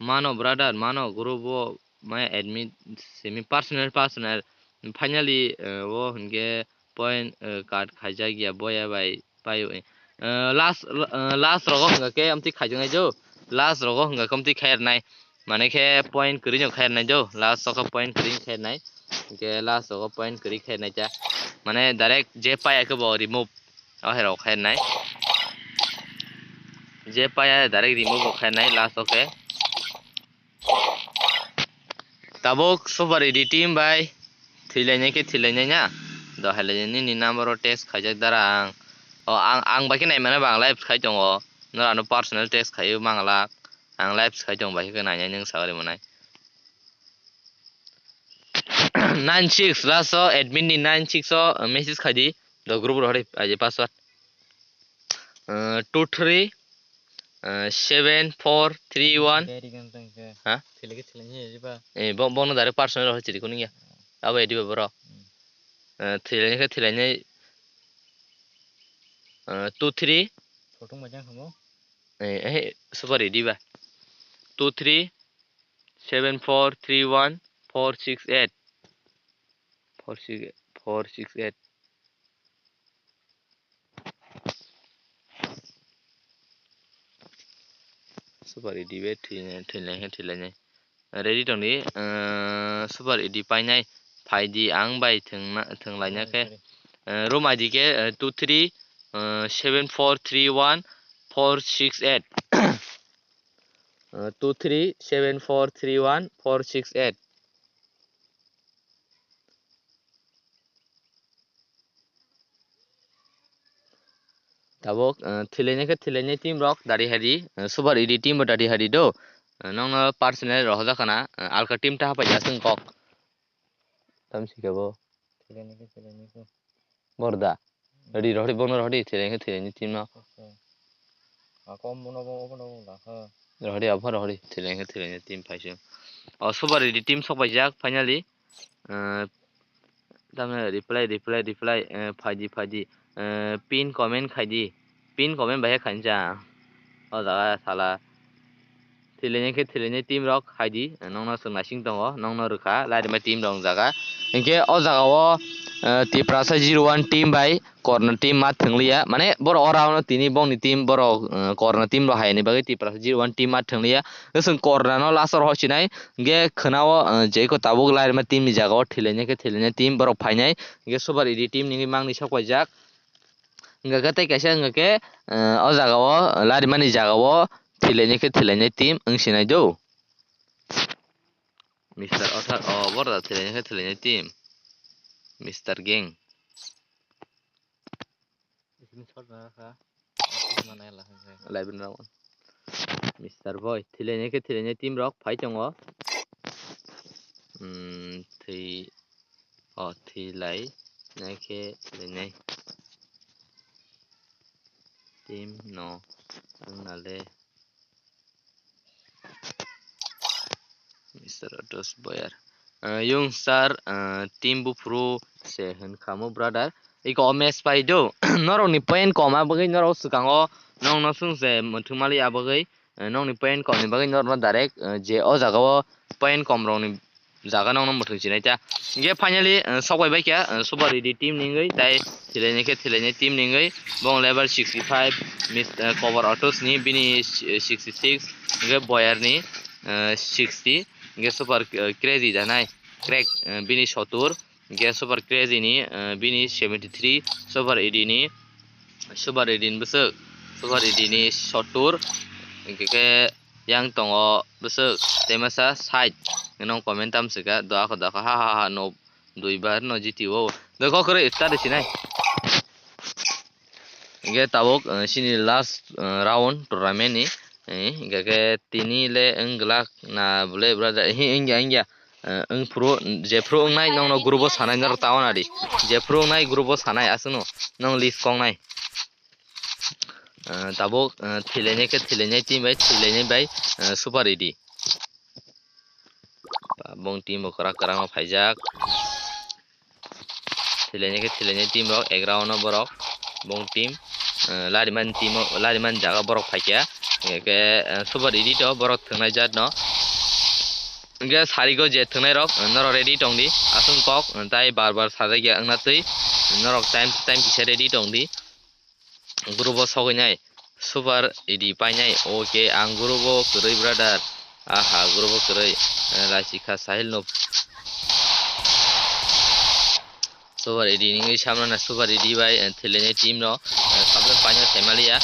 Mano brother, mano group o maya admit simi personal, personal. Finally, eh, o hingke point, eh, cut khaijak ya boya bai paio. Eh, last, eh, last rogo hingka khe amtwi khaijaknai jo. Last rogo hingka khe amtwi khairnai. Mane khe point kwrwi no khairnai jo. Last o khe point kwrwi khairnai. Hingke last rogo point kwrwi khairnai cha. Mane direct je paya khe bo remove. O hai rok khainai. Je paya direct remove bo khainai last o khe. Tabuk Super Edi team bai thwilainai khe thwilainai na. Do hai lai nini number o test khaijak dara ang. O ang, ang bai khe nai mano ba ang live khai tongo. Nora no personal test khai mangala. Ang live khai tong bai khe nainai nwng sagari manai. Nine six last o admin ni nine six o message khai di. Do group ro hori aje password. Uh, two three, uh, seven four three one. Beri kan tang ke. Ha? Thilagi thilagi aje ba. Eh, bo, bono direct personal ro chiri kuning ya. Abo edi ba boro. Hmm. Uh, thilagi khe thilagi, uh, two three. Photo majang kamo. Eh, eh, Super Edi ba. Two three seven four three one four six eight. Four six, four six eight. Super Edi be thwinai, thwinai, thwinai. Ready tongdi, eh, Super Edi painai, phaidi ang bai thwngna, thwnglaina khe. Eh, room I D khe, eh, two three, eh, seven four three one four six eight. Uh, two three seven four three one four six eight. Tabuk, uh, thwilainai khe thwilainai team rok dari hari, uh, Super Edi team bo dari hari do. Nokno personal rohorjak khana, alka team ta hapai ya chwng kok. Tam si kebo. Thilai ni khe thilai ni khe. Borda. Rodi, rodi, bono rodi, thilai khe thilai ni team no. Okay. Ako bono bo, bono bo la kha. Rodi, abo rodi, thilai khe thilai ni team phaising. O, Super Edi team sok paijak, finally. Eh, tamni reply, reply, reply, eh, phaidi, phaidi. Eh, pin comment khaidi. Pin comment bahai khainsa. O jaga sala. Thilini khe thilini team rok haidi, nokno chwng naising tongo, nokno rwkha, lairima team rok wng jaga. Hinkhe o jaga o, eh, Tiprasa zero one team bai Korna team ma thwngliya, mane borok o round o tini bongni team borok, eh, Korna team rok hayani bagwi Tiprasa zero one team ma thwngliya. Chwng Korna no last o rohor sinai, hinkhe khwnao, eh, jeko tabuk lairima team ni jaga o thilini khe thilini team borok phainai, hinkhe Super Edi team ni mangni sok paijak. Hinkhe tei kaisa hinkhe, eh, o jaga o larimani jaga o thilini khe thilini team wng sinai do. Mister Othar, o, borok da thwlainai khe thwlainai team. Mister Gang. Library round. Mister Boy, thwlainai khe thwlainai team rok phai tongo. Hmm, thwi, o, thwilainai khe thwlainai team no wngna le. Mister Otos Boyar. Ah, yung sir, ah, team buphuru se hwn kha mo brother. Iko o match pai do. Norok ni point kom a bagwi norok swkang o nong no swng se muthung mali a bagwi, eh, nong ni point kom ni bagwi norok no direct, eh, je o jaga o point kom rok ni jaga nokno mwthwng sinai ta. Hinkhe finally, eh, sok bai bai kha, eh, Super Edi team ni wngwi, tai thwlainai khe thwlainai team ni wngwi, bong level sixty five, Mis-, eh, Cover Autos ni bini, eh, sixty six, hinkhe Boyar ni, eh, sixty, hinkhe Super, eh, Crazy janai, Crack, eh, bini sotur, hinkhe Super Crazy ni, eh, bini seventy three, Super Edi ni, Super Edi ni bwswk, Super Edi ni sotur, hinkhe khe yang tongo bwswk tei masa side hwnwi comment tam swkha, doa kho doa kho ha ha ha no dui bar no jiti o. Doi kho kwrwi start sinai. Hinkhe tabuk, eh, chini last, eh, round tournament ni, eh, hinkhe khe tini le wng glak na bwle brother, hi wngya wngya, eh, wngphuru, jephuru wngnai nokno group o sanai norok ta wana di, jephuru wngnai group o sanai aswkno nong list kongnai. Ah, tabuk, ah, thwilainai khe thwilainai team bai thwilainai bai, ah, Super Edi. Bong team bo kwrak kwrak no phaijak. Thwilainai khe thwilainai team rok ek round no borok bong team, ah, lariman team o, lariman jaga borok phaikha. Hinkhe, ah, Super Edi to borok thwngnai jat no. Hinkhe sarigo je thwngnai rok, ah, norok ready tongdi. Aswk kok, ah, tai bar bar sajakya wngna twi. Norok time to time kisa ready tongdi. Group o sogwi nai. Super Edi painai. Okay, ang group o kwrwi brother. Aha, group o kwrwi. Eh, Lasikha Sahil no. Super Edi ni wngwi samrana Super Edi bai, eh, thwilainai team no, eh, sablem painai thaimalia.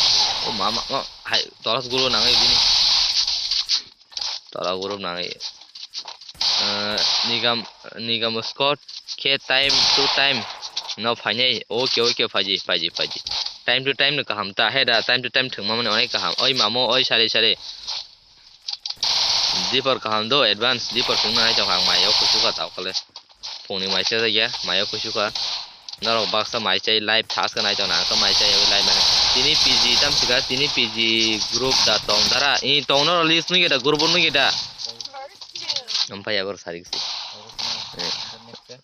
O mama, o, hai, tolas group o nangwi bini. Tola group nangwi. Eh, Nigam, Nigam Scott khe time to time no phainai. Okay, okay, phaji, phaji, phaji. Time to time no kaham ta, he da, time to time thwngma mani onek kaham. Oi mamo, oi sari, sari. Dipor kaham do, advance, dipor thwngna hai tong ang mayo kuchuka tau kale. Phungni mai cha ya, mayo kuchuka. Norok baksa mai chai live thas ka nai tong na, ang to mai chai live mane. Tini P G tam sika, tini P G group da tong dara. I tong norok list nui da, group nui da. Ampai abor sarik si. Eh.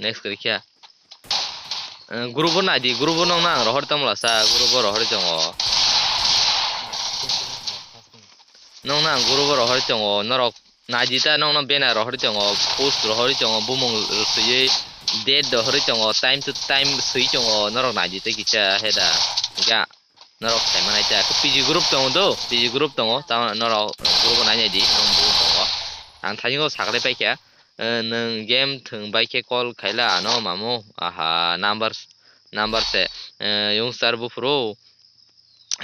Next kari kya? Eh, group nai di, group nong nang rohor tam la sa, group rohor tongo. Nong nang group rohor tongo, norok Naidi ta nokno banner rohorwi tongo, post rohorwi tongo, bumung swiwi date rohorwi tongo, time to time swi tongo, norok naidi tei kisa heda. Ga norok sai manai ta. P G group tongo do, P G group tongo, ta norok group o nai nai di, norok bumung tongo. Ang thani o sakle paikha, eh, nwng game thwng bai khe call khaila ano mamu, aha, number, number se, eh, yung star buphuru.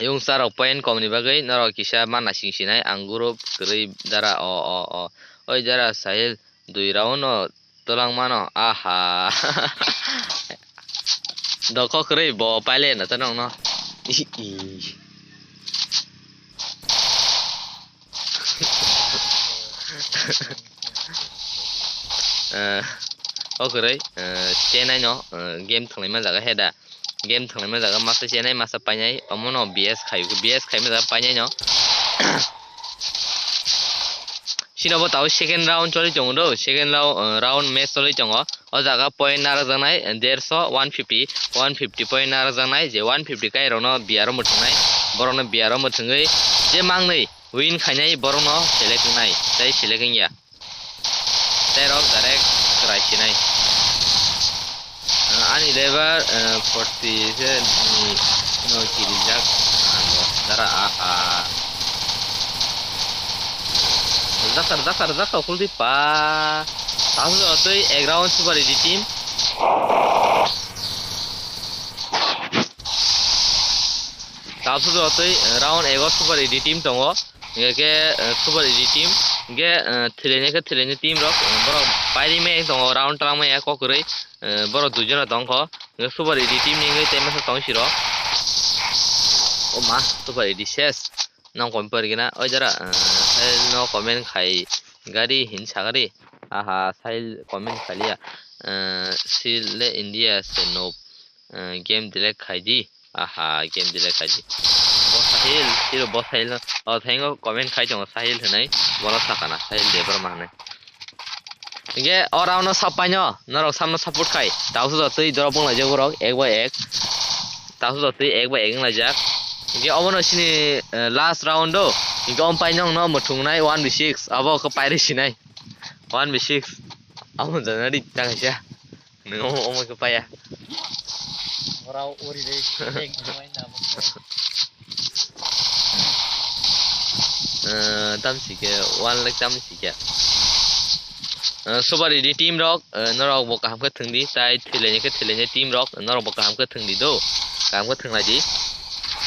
Yung star rok point kom ni bagwi norok kisa ma naising sinai ang group kwrwi dara o, o, o. Oi dara Sahil dui round no twlang mano, aha. Dokho kwrwi bo paile no to nokno. I, i. Eh, o kwrwi, eh, chenai no, eh, game thwnglaima jaga he da. Game thwnglaima jaga masa chenai, masa painai, omo no B S khai, B S khaima jaga painai no. Sino bo tao second round choli tongo do, second round, eh, round match choli tongo. O jaga point narwkjaknai, eh, derso, one fifty, one fifty point narwkjaknai, je one fifty kai rokno B R o mwthwngnai, borokno B R o mwthwngwi je mangnwi win khainai borokno select wngnai, tei select wngya. Tei rok direct kwrai sinai. Ah, ani level, ah, forty se ni no kirijak. Ano dara aha. Jakar, jakar, jakar, kuldi pa. Tasu jotoi ek round super easy team. Tasu jotoi round ego super easy team tongo. Hingke, eh, super easy team. Hingke, eh, thileni khe thileni team rok, eh, borok pairi me tongo, round tang maya kok kwrwi, eh, borok dui jona tongkho. Hingke super easy team ni wngwi tei masa tong siro. O ma, super easy ses. Nong kom por gina. Oi jara, eh, sai no comment khai gari hin sagari. Aha, sai comment khaliya. Eh, sil le India se no. Eh, game delete khai di. Aha, game delete khai di. Bo Sahil, siro bo Sahil no. O, thango comment khai tongo Sahil hinui. Bono sakana, Sahil Debbarma hinui. Hingke o round no sap paino, norok samno support khai. Taosu jotoi drop wng laijak borok, ek bai ek. Taosu jotoi ek bai ek wng laijak. Hingke obono sini, eh, last round o. Hingke om paino no muthungnai one v six. Abo khe pairi sinai. One v six. Abo janadi tang kaisa. Nung omo, omo khe paya. Ora ori de, ek jumai na mo. Eh, tam si khe, one lakh tam si khe. Eh, super easy team rok, eh, norok bo kaham khe thwng di, tai thwilaini khe thwilaini team rok, norok bo kaham khe thwng di do. Kaham khe thwng lai di.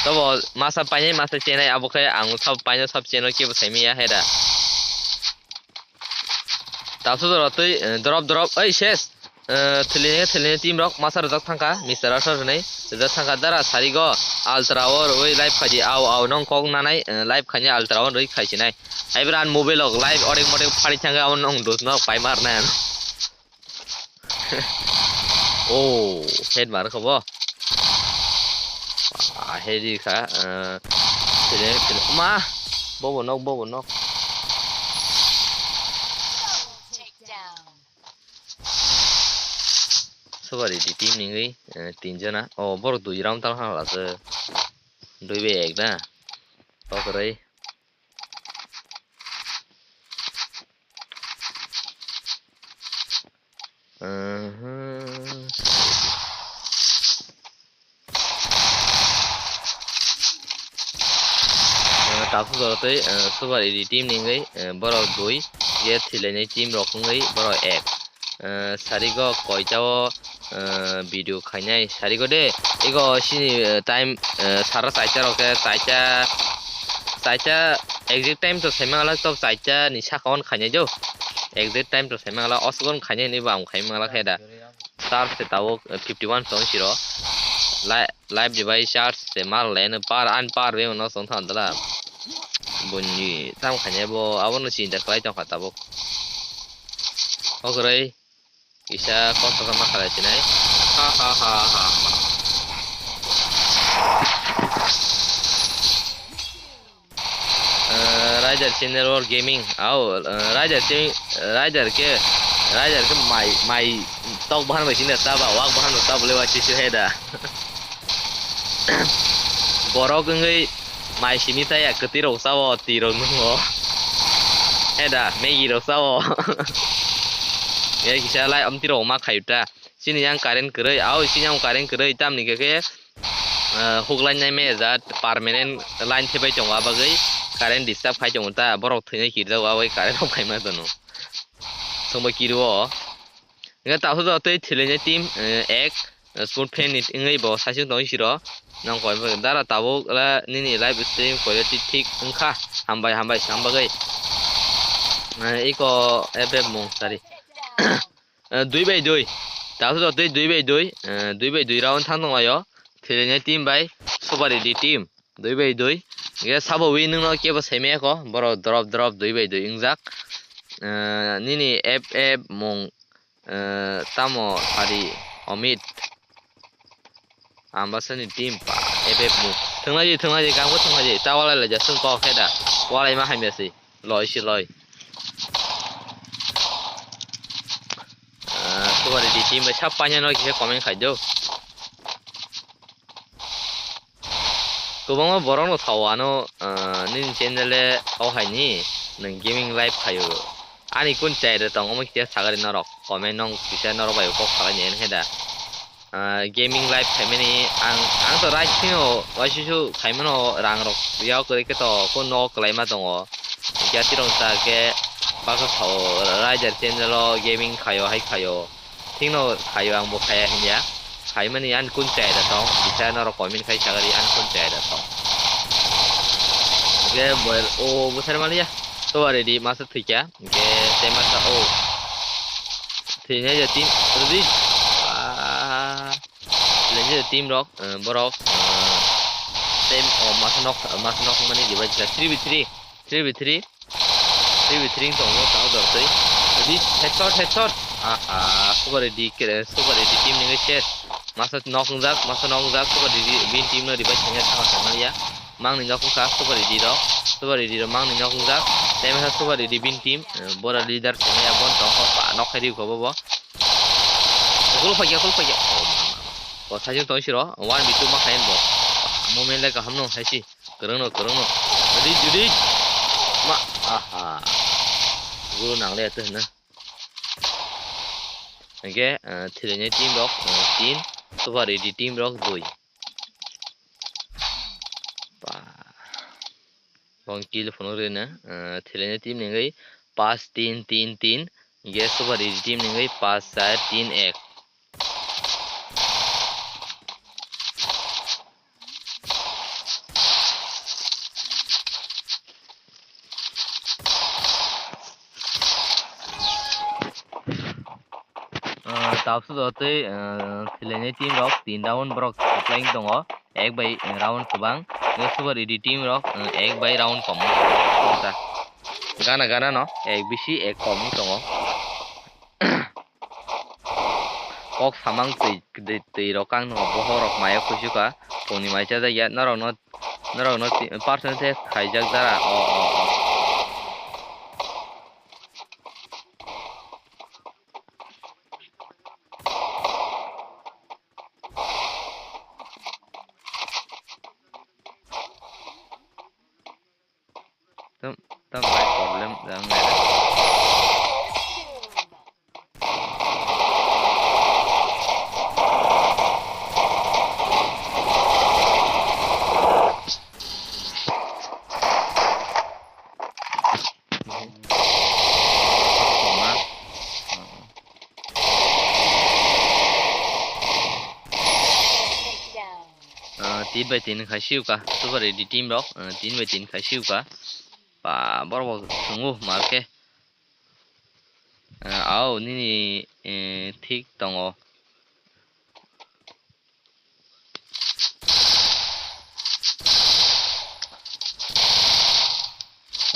Tobo masa painai, masa chenai, abo khe ang sab painai, sab chenai kebo sai maya he da. Tasu jora twi, eh, drop, drop. Oi, ses. Eh, thwilini, thwilini team rok masa rwjak thangkha. Mister Aswk hwnwi rwjak thangkha. Dara sarigo ultra o rwui live khaidi. Au, au, nong kok nanai, eh, live khaini ultra o rwui khaisinai. Hai bran mobile rok live orek morek phari thangkha. Abo nong dos no pai mar nai ano. Oh, head mar kha bo. Ah, head ri kha. Eh, thwilini, thwilini. Ma, bobo nok, bobo nok. Super easy team ni wngwi, eh, tin jona. Oh, borok dui round tal hwnla se. Dui bai ek na. Tokroi. Mhm. Eh, takhuk jora tei, eh, super easy team ni wngwi, eh, borok dui, je thwilainai team rok wngwi borok ek. Eh, sarigo koita o, eh, video khainai sarigo de, ego sini, eh, time, eh, sara chaita rok khe chaita, chaita exact time to saimang lak to chaita ni saka on khainai jo, exact time to saimang lak osgon khainai ni bo ang khaimang lak he da. Charge se tabuk, eh, fifty one tong siro. Li-, live device charge se mal le no par an par be no song thang dala. Buni tam khanya bo abo no chinta khlai tong kha tabuk. Ogrei kisa kosto kha ma khalai sinai. Ha ha ha ha. Eh, Rider Channel World Gaming. Au, eh, Rider Channel, Rider ke, Rider ke mai, mai tok bahan bai sini ta ba, wak bahan ta ba lewa chisu heda. Borok wngwi mai sini ta ya kwtwi rok sao, twi rok nungo. Heda, Maggie rok sao. Ya kisa lai amtwi rok ma khayuta. Sini yang current kwrwi, au sini yang current kwrwi, tamni khe khe, eh, huklainai me jat permanent line thebai tongo, abagwi current disturb khai tongo ta, borok thwinai kirjago, abagwi current rok khaima tono. Songbai kirio. Hingkhe takhuk jora tei thwilainai team, eh, ek, eh, smooth fan ni wngwi bo saichung tongwi siro. Nang koi bo dara tabuk la nini live stream quality thik wngkha. Hambai, hambai, sam bagwi. Eh, iko F F mung sari. Eh, dui bai dui. Takhuk jora tei dui bai dui. Eh, dui bai dui round thang tonglaio. Thwilainai team bai Super Easy team. Dui bai dui. Ge sabo win wngno kebo saimaya kho. Borok drop drop dui bai dui wngjak. eh, nini F F mung, eh, tamo sari Omit. Ambasani team pa F F mung. Thwnglai di, thwnglai di, gangbo thwnglai di. Ta walai lai jasung kok khe da. Walai ma hamya si. Loi si loi. Ah, Super Ready team bai sab paina no kisa comment khai do. Kwbangma borok no sao ano, ah, nini channel e o hai ni nwng gaming live khaio. Ani kun chai da tong omo kisa sagari norok comment nong kisa norok bai kok salai ni khe da. Ah, gaming live khaimani ang, ang to right sino waisusu khaimano rang rok yak kwrwi khe to ko no kwlaima tongo. Hwnkhe tirong ta khe baksa sao Rider channel o gaming khaio hai khaio. Thikno khaio ang bo khaya hinya. Khaimani ang kun chai da tong. Bisa norok comment khai sagari ang kun chai da tong. Hwnkhe bo o bwsari maliya. Super Ready masa thwikya. Hwnkhe tei masa o. Thwinai ja team ready. Ah, lenje team rok, eh, borok, eh, tei o masa nok, masa nok mani dibai jisa three v three, three v three, three v three tong mo tang dor tei. Ready, headshot, headshot. Ah, ah, Super Ready kere, Super Ready team ni ses. Masa nok wngjak, masa nok wngjak, Super Ready bin team no dibai sanya sama sama ya. Mangni nok wngkha Super Ready rok, Super Ready rok mangni nok wngjak. Tei masa Super Ready bin team, eh, bora leader sengya bon tong kho pa nok khai ri kho bo bo. Kul phaikya, kul phaikya. Oh, mama. Bo sajung tong siro, one v two ma khayan bo. Moment le kaham no haisi. Kwrwng no, kwrwng no. Ready, ready. Ma, aha. Guru nang le to na. Hwnkhe, eh, thwilainya team rok, eh, tin, Super Ready team rok dui. Ba. Bong kill phunuk rina, eh, thwilainya team ni wngwi pas tin tin tin, hwnkhe Super Ready team ni wngwi pas char tin ek. Ah, tabuk jotoi, ah, thwilainya team rok tin round borok kwplai wng tongo, ek bai round kwbang, Super Ready team rok, ah, ek bai round kom. Gana gana no ek bisi ek kom wng tongo. Kok samang twi, twi, twi rok ang no bohok rok maya kusu ka, tongni mai cha jakya, norok no, norok no ti-, percentage khaijak dara, o, o, o. Tam, tam bai problem jang nai. Ah, tin bai tin khai siu ka, Super Ready team rok, ah, tin bai tin khai siu ka. Pa, borok bo thwngo mal khe. Ah, au, nini, eh, thik tongo.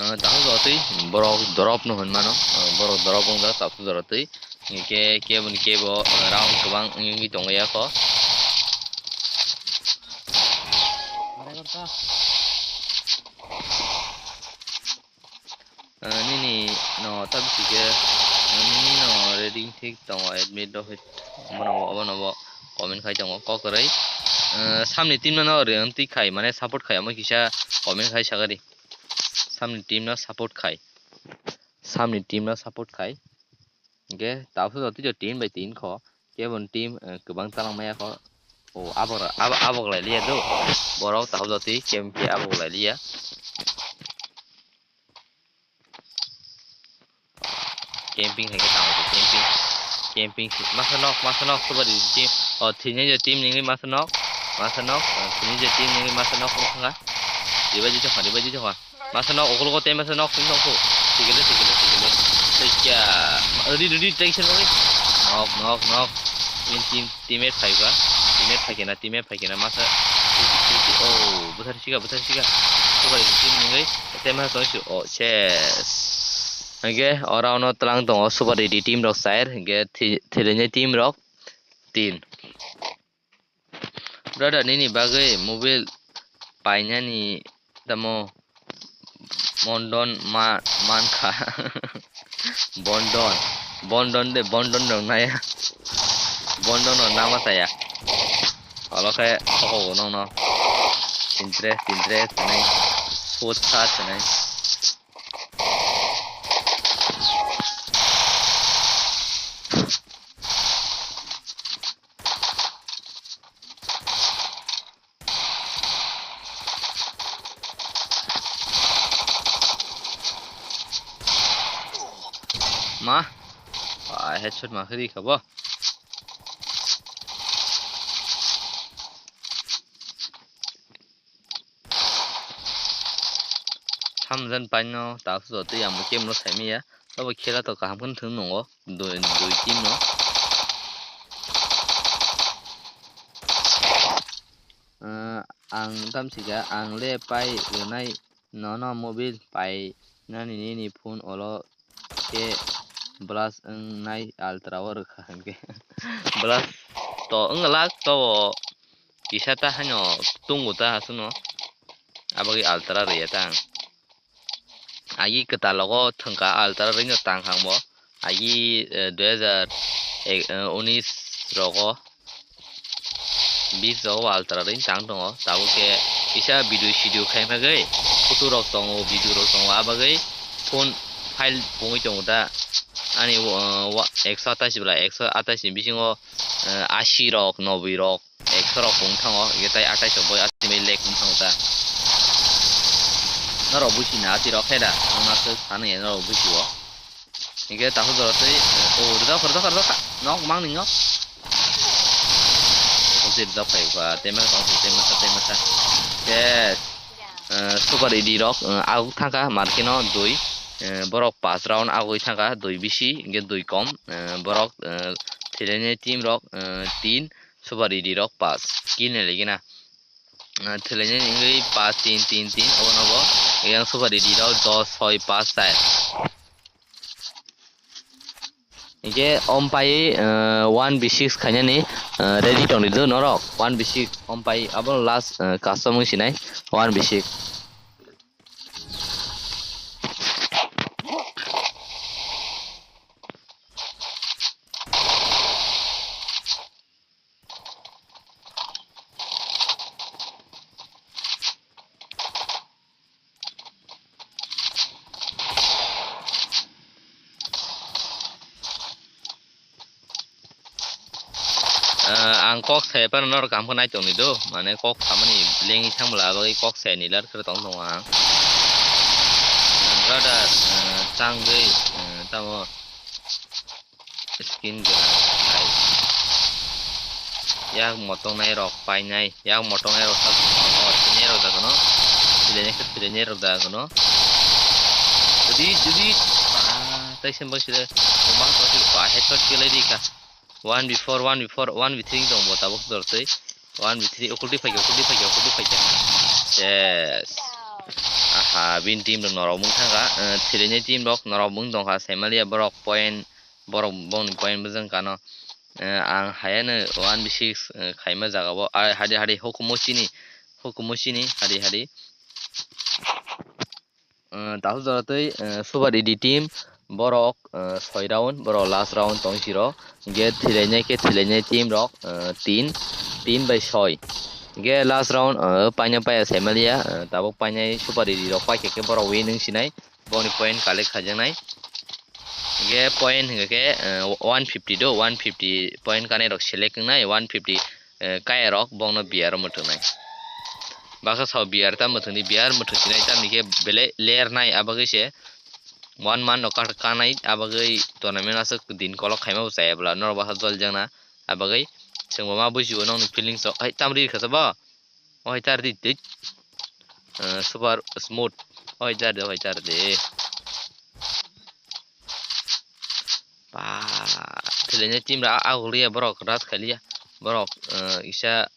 Ah, tahuk jotwi borok drop no hwn mano, ah, borok drop wngjak tahuk jotwi. Hingke kebo ni kebo, ah, round kwbang wngwi tongo ya kho. Ah, nini no ta bisi khe, ah, nini no rating thik tongo, admit do hit. Obono bo, obono bo comment khai tongo, kok kwrwi. Ah, samni team no no ri twi khai, mane support khai, omo kisa comment khai sagadi. Samni team no support khai. Samni team no support khai. Hingke tabuk jotwi jo tin bai tin kho. Keboni team, eh, kwbang talang maya kho. O, abok, abok, abok lai liya do. Borok tabuk jotwi keboni abok lai liya. Camping hai khe tamo khe camping. Camping si, masa nok, masa nok, Super Ready team. O, thwinai je team nini masa nok. Masa nok, o, thwinai je team nini masa nok wng kha. Ribai di jokha, ribai di jokha. Masa nok, okologo tei masa nok, tini nok. Tigile, tigile, tigile. Tei kya, ready, ready, tension lori. Nok, nok, nok. Team, team, teammate phai ba. Teammate phai kena, teammate phai kena, masa. Oh, buthar siga, buthar siga. Super Ready team nini. Tei masa tong si, oh, ses. Hingke oro ono twlang tongo Super Edi team rok chair, hingke thi-, thwilini team rok tin. Brother, nini bagwi mobile painani tamo mondon ma-, mankha. Bondon, bondon de, bondon rok naya. Bondon rok nama saya. Olo khe soko nongno. Interest, interest, nai. Sot sa, nai. Ma, ah, headshot ma khiri kha bo. Samjan paino ta su tei ang bo kemno saimaya. Abo khela to kaham khe thwng nungo dui, dui team no. Ah, ang tamsika ang le pai rwnai nono mobile pai nani nini phone olo khe blast wngnai ultra o rwkha hwnkhe. Blast to wng glak to kisa ta haino tungo ta aswkno abagwi ultra rwya ta ang. Agi kwtal logo thwngkha ultra rwino tang kha ang bo. Agi, eh, dui hajar ek, eh, unis rogo, bis rogo ultra rwino tang tongo. Tabuk khe kisa video sidio khai bagwi photo rok tongo, video rok tongo, abagwi phone file pungwi tongo ta. Ani, eh, wa-, ekso atais bwla, ekso atais ni bisingo, eh, asi rok, nobwi rok, ekso rok wng thango, hingke tai atais rok bai atais bai lek wng thango ta. Norok buisi na ati rok khe da, wngna se sani norok buisi o. Hingke tahu jora tei, o, rijak, rijak, rijak, nok mang ning nok. Kok se rijak phai ba, tema kok se tema sa, tema sa. Yes. Eh, Super Edi rok, eh, aguk thangkha markino dui, eh, borok pas round agui thangkha dui bisi, hingke dui kom, eh, borok, eh, thwileni team rok, eh, tin, Super Edi rok pas, kill ni lagi na. Ah, thwlainani wngwi pas tin tin tin, obono bo yang Super Edi rok dos soi pas char. Hingke ompai, ah, one v six khainani, ah, ready tongdi do norok, one v six ompai abono last, ah, custom wng sinai one v six. Ah, ang kok sai phano norok kaham khe nai tongni do, mane kok samani lengwi thang bwla bagwi kok sai ni lar khe tong tongo ang. Brother, ah, changwi, ah, tamo. Skin gwnang hai. Yak motong nai rok painai, yak motong nai rok sak, oh, sini rok jaga no. Sini rok jaga no. Jadi, jadi, ah, tai sem bang sila, omang to sila, headshot kila di ka. One v four, one v four, one v three dong bo tabok dor tei. One v three, okoldi phaikya, okoldi phaikya, okoldi phaikya. Yes. Aha, bin team rok norok mung thangkha, eh, thwilini team rok norok mung tongkha, Saimalia borok point, borok bongni point bwswng kano. Eh, ang hayano one v six, eh, khaima jaga o, ah, hadi hadi hukumu chini, hukumu chini, hadi hadi. Eh, tahu jora tei, eh, Super Edi team, borok, eh, soi round, borok last round tong siro. Hingke thwlainai khe thwlainai team rok, eh, tin, tin bai soi. Hingke last round, eh, paina paya Saimalia, eh, tabuk painai Super Edi rok paikha khe borok win wng sinai, boni point collect khajaknai. Hingke point hingke khe, eh, one fifty do, one fifty point kanai rok select wngnai, one fifty, eh, kaya rok bongno B R o mwthwngnai. Baksa sao B R ta mwthwngni, B R mwthwng sinai tamni khe belai ler nai, abagwi se one month no kar kanai, abagwi tournament aswk din kolok khaima bo chaya bwla norok baksa jol jakna, abagwi chwngbo ma bujibo nokni feelings rok, hai tamri rikha se bo? Oi tar di tei. Eh, super smooth. Oi jar de, oi jar de. Ba, thwlainai team ra aguk liya borok ras khaliya. Borok, eh, isa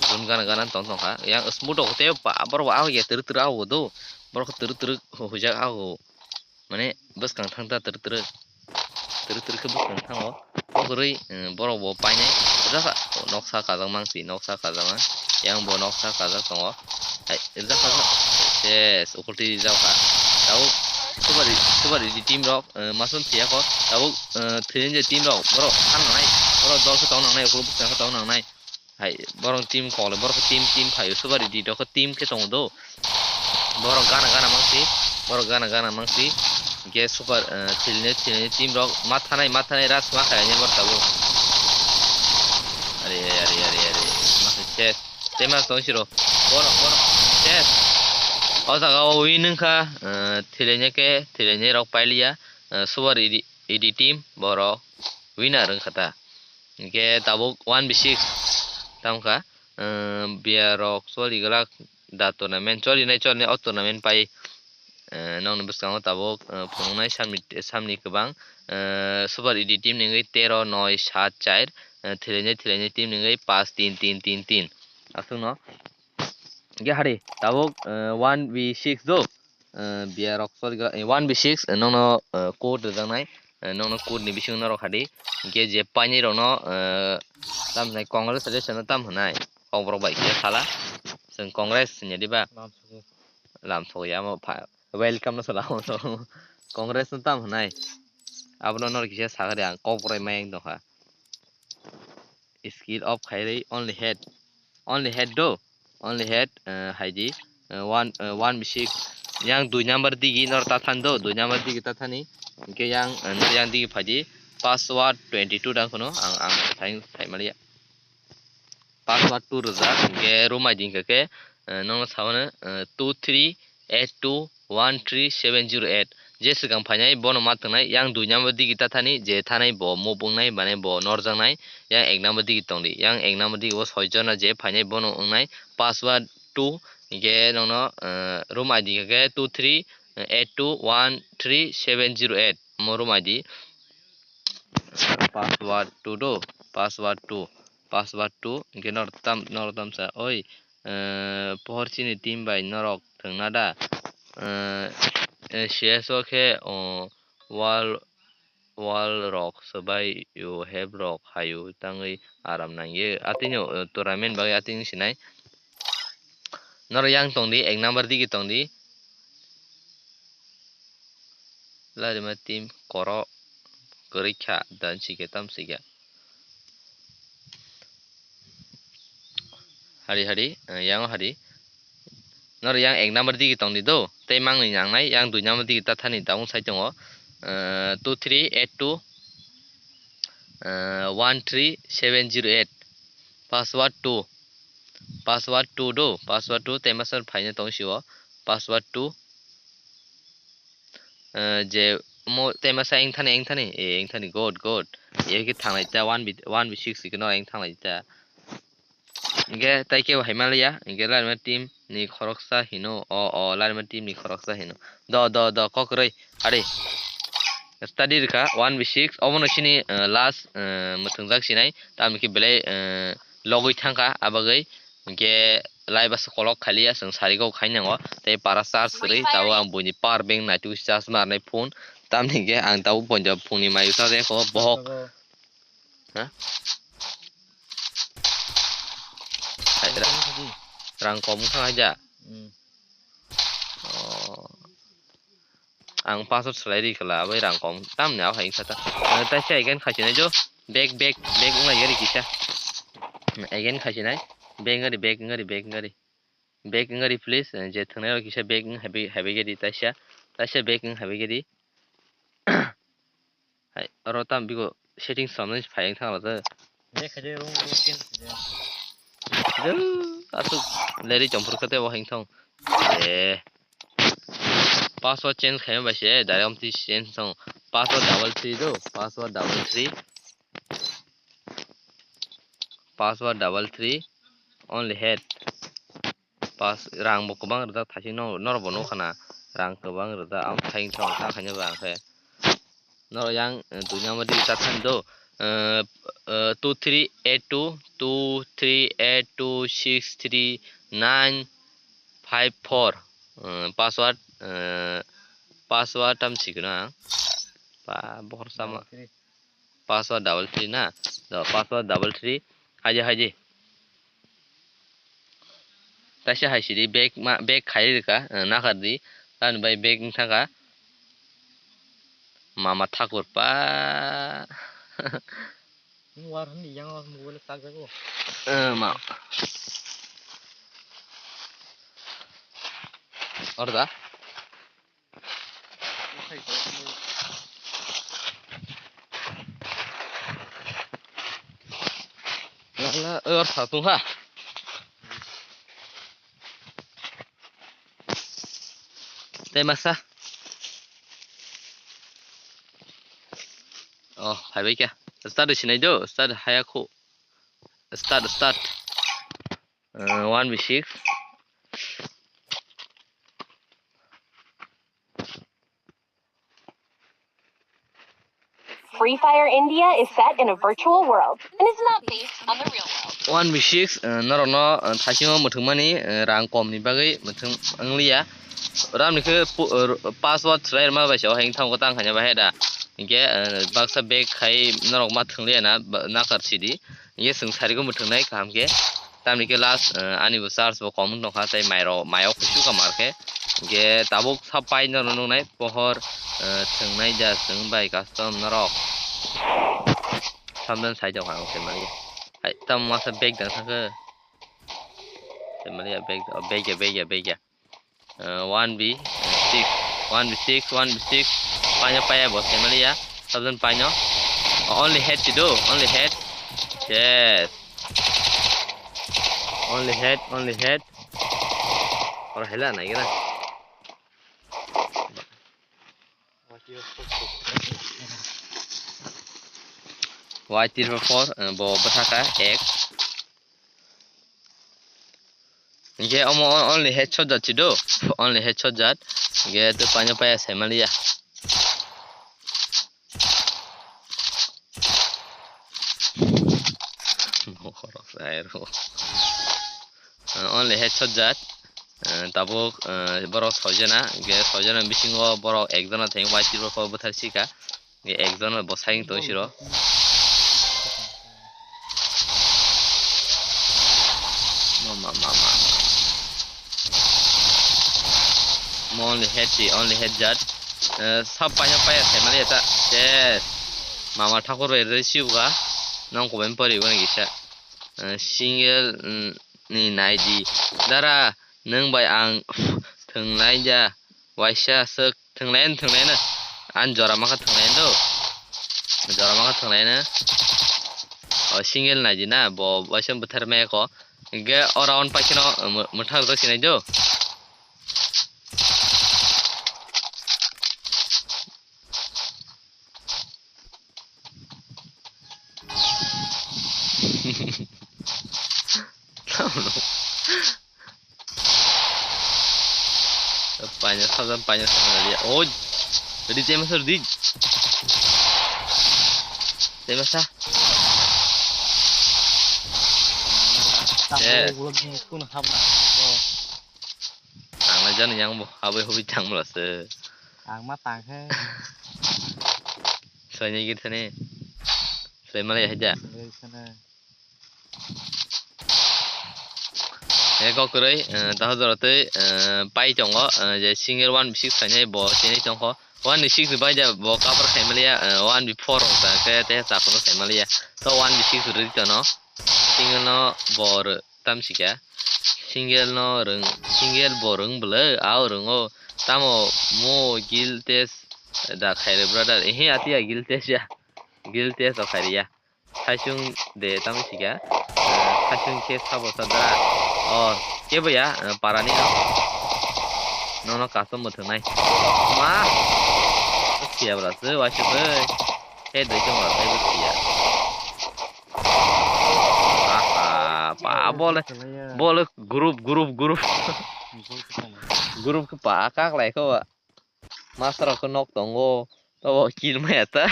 gun gana gana tong tong kha. Yang smooth rok tei ba, borok aguk ya twrwk twrwk aguk do. Borok twrwk twrwk hu-, hujak aguk. Mane bwskang thang ta twrwk twrwk. Twrwk twrwk khe bwskang thango. Kok kwrwi, eh, borok bo painai. Rwjak kha, noksa kajak mangsi, noksa kajak mang. Yang bo noksa kajak tongo. Hai, rwjak kha. Yes, ukulti rijak kha. Tabuk Super, Super Edi team rok, eh, masum thiyakho. Tabuk, eh, thwini je team rok, borok khan nangnai. Borok dol khe tong nangnai, ukulti bwskang khe tong nangnai. Hai, borok team kok le, borok team, team phaio, Super Edi rok team khe tongo do. Borok gana gana mangsi, borok gana gana mangsi. Ge Super, eh, thilne, thilne team rok ma thanai, ma thanai, ras ma khaini borok tabuk. Are, are, are, are, ma khe ses. Tei ma tong siro. Borok, borok, ses. O jaga o win wngkha, eh, thilne khe, thilne rok pailiya, eh, Super Edi, Edi team, borok winner wngkha ta. Hinkhe tabuk one v six tamkha, eh, biya rok choli glak da tournament, cholinai cholinai o tournament pai, eh, nokni bwskango tabuk, eh, phunuknai samni, samni kwbang, eh, Super Edi team ni wngwi tero noi sat char, eh, thwlainai thwlainai team ni wngwi pas tin tin tin tin. Aswkno hinkhe hari tabuk, eh, one v six do. Eh, biya rok choli glak, eh, one v six, eh, nokno, eh, code rwjaknai, eh, nokno code ni bisingo norok hadi, hinkhe je painai rokno, eh, tam hinai Congress suggestion no tam hinai, kokborok bai khe sala, chwng Congress hinya diba? Lamsogo. Lamsogo ya, amo pha-, welcome no sala, amo Congress no tam hinai, abono norok kisa sakha de ang kokborok mayang tongkha. Skill off khairwi only head, only head do, only head, eh, haidi, eh, one, eh, one v six, yang dui number digi nor tathani do, dui number digi tathani, hinkhe yang, eh, nor yang digi phaidi, password twenty two dang kheno ang, ang thai, thai maliya. Password two rwjak, hinkhe room I D hinkhe khe, eh, nokno sabano, eh, two three eight two one three seven zero eight. Je swkang phainai bono ma tongnai, yang dui number digi tathani, je thanai bo move wngnai, mane bo norjaknai, yang ek number digi tongdi, yang ek number digi o soi jona je phainai bono wngnai password two, hinkhe nokno, eh, room I D hinkhe two three eight two one three seven zero eight, omo room I D. Password two do, password two, password two, hinkhe norok tam, norok tamsa, oi, eh, pohor chini team bai norok thwngna da? Eh, eh, C S O khe, oh, wall, wall rok swbai, you have rok hayu tangwi aram nangye. Atwino, eh, tournament bagwi atwino sinai. Norok yang tongdi, ek number digi tongdi. Larima team koro kwrwi kha, dan sikhe tam sikhe. Hari hari, eh, yang hari. Noro yang ek number digi tongdi do, tei mangni nangnai, yang dui number digi tathani tabung sai tongo. Eh, two three eight two, eh, one three seven zero eight. Password two. Password two do, password two tei masa phaina tong sio. Password two. Eh, je mo tei masa engthani, engthani, eh, engthani, good, good. Ye khe thanglai ta one v, one v six khe no eng thanglai ta. Hinkhe tai kebo hai manliya, hinkhe Larima team ni khoroksa hino, o, o, Larima team ni khoroksa hino. Do, do, do, kok kwrwi, hari. Study rwkha, one v six, obono chini, eh, last, eh, mwthwngjak sinai, tamni khe belai, eh, logwi thangkha, abagwi. Hinkhe live aswk kolok khailiya, chwng sarigo khainango, tei para charge kwrwi, tabuk ang buini power bank naitugwi charge marnai phone, tamni hinkhe ang tabuk phone ni mai usa de kho, bohok. Ha? Hai, ra-, rang kom wngkha hai da? Hmm. Oh. Ang password swlai ri khala, abo rang kom. Tamni abo hai wngkha ta. Eh, taisa again khaisinai jo. Back, back, back wnglai gari kisa. Again khaisinai. Back ngari, back ngari, back ngari. Back wng di, please. Eh, je thwngnai rok kisa back wng haibai, haibai di taisa. Taisa back wng haibai di. Hai, oro tam bigo settings samnai phai wng thang rok. Back khaide room, room change khaide. Asuk leri chompor kate bo hing thong. Eh. Password change khaima bai se, direct amtwi change thong. Password double three do, password double three. Password double three, only head. Pas rang bo kwbang rwjak, thaising no, norok bo nukha na, rang kwbang rwjak, ang thayung thayung ta khaina ba ang khe. Norok yang, eh, dui number digi ta thani do, eh, eh, two three eight two, two three eight two six three nine five four, eh, password, eh, password tam sikno ang. Pa bohor sama. Double three. Password double three na. Do password double three. Haji, haji. Taisa hai sidi bag ma, bag khai rika, eh, nakar di. Tani bai bag wng thaka. Mama thakur pa. War hwn yang mobile tak jago. Eh, ma. Orda. Lala, or sa tung ha. Tei masa. Oh, hai bai kya. Start sinai do, start haya khu. Start, start. Uh, one v six. Free Fire India is set in a virtual world and is not based on the real world. One v six, uh, norokno, uh, thaisingo mwthwngmani, uh, rang komni bagwi mwthwng wngliya. Ramni khe pu-, uh, password swlai rwma bai se o heng thango tang khaina bahai da. Hinkhe, uh, baksa bag khai norok ma thwngliya na, ba-, nakar sidi. Hinkhe chwng sarigo mwthwngnai kaham khe. Tamni khe last, eh, ani bo charge bo kom wng tongkha, tei mai rok, mai o kusu ka mar khe. Hinkhe tabuk sa pai no nung nai pohor, eh, thwngnai ja chwng bai custom norok. Samdan sai tongkha ang se mali. Hai, tamo masa bag dang thangkhe. Se mali ya bag, oh, bag ya, bag ya, bag ya. Uh, one v six, one v six, one v six. Paino paya bo se maliya. Sabjan paino. Only head to do, only head. Yes. Only head, only head. Ora hela na gira. Y triple four, uh, bo bathaka ek. Hinkhe omo o-, only headshot jat si do, only headshot jat. Hinkhe tei paino paya sai maliya. Only headshot jat. Eh, tabuk, eh, borok soijana, hinkhe soijana bisingo borok ekjona theng Y triple four bwthar sika. Ekjon bo saying tong siro. Ma, ma, ma, ma. Mo only head si, only head jat. Eh, sab paino paya sai mali eta. Yes. Mama thakur bai rwi sibuga. Nong kubai pori wani gisa. Eh, single, mm, ni naidi. Dara, nwng bai ang thwnglai ja. Waisa swk thwnglaino, thwnglaino. Ani jora mangkha thwnglaino do. Jora mangkha thwnglaino. O single naidi na, bo waisa bwthar maya ko. Hinkhe o round paikhe no, mw-, mwthang rwkhe nai do. Paina sabjak, paina sabjak dia. Oi. Ready, tema sa, ready. Tema sa. Eh. Ulo jenis kuno hapna. Ang na jani yang bo, haboi hoboi tang mula se. Ang ma tang he. Soini git sani. Soi mali haja. Soi sana. Eko kwrwi, eh, dahajora tei, eh, pai tongo, eh, je single one v six khainai bo chini tongkho. One v six ni bai ja bo cover khai maliya, eh, one v four rok da khe tei sa kono khai maliya. To one v six rwdi tono. Single no bo rw-, tam sikha. Single no rwng, single bo rwng bwlwi, ao rwngo. Tamo mo guild test da khairwi brother. Ehe atiya guild test ya. Guild test rok khairiya. Thaisung de tamo sikha. Eh, thaisung khe sabo sadra. Oh, kebo ya, eh, parani no. Nono custom bo thwngnai. Ma. Siya bra se, waisa bai. He doi chong bra, he bo siya. Aha, pa, bole, bole, group, group, group. Group khe pa, kak lai kho. Master rok khe nok tongo. Tobo kill maya ta.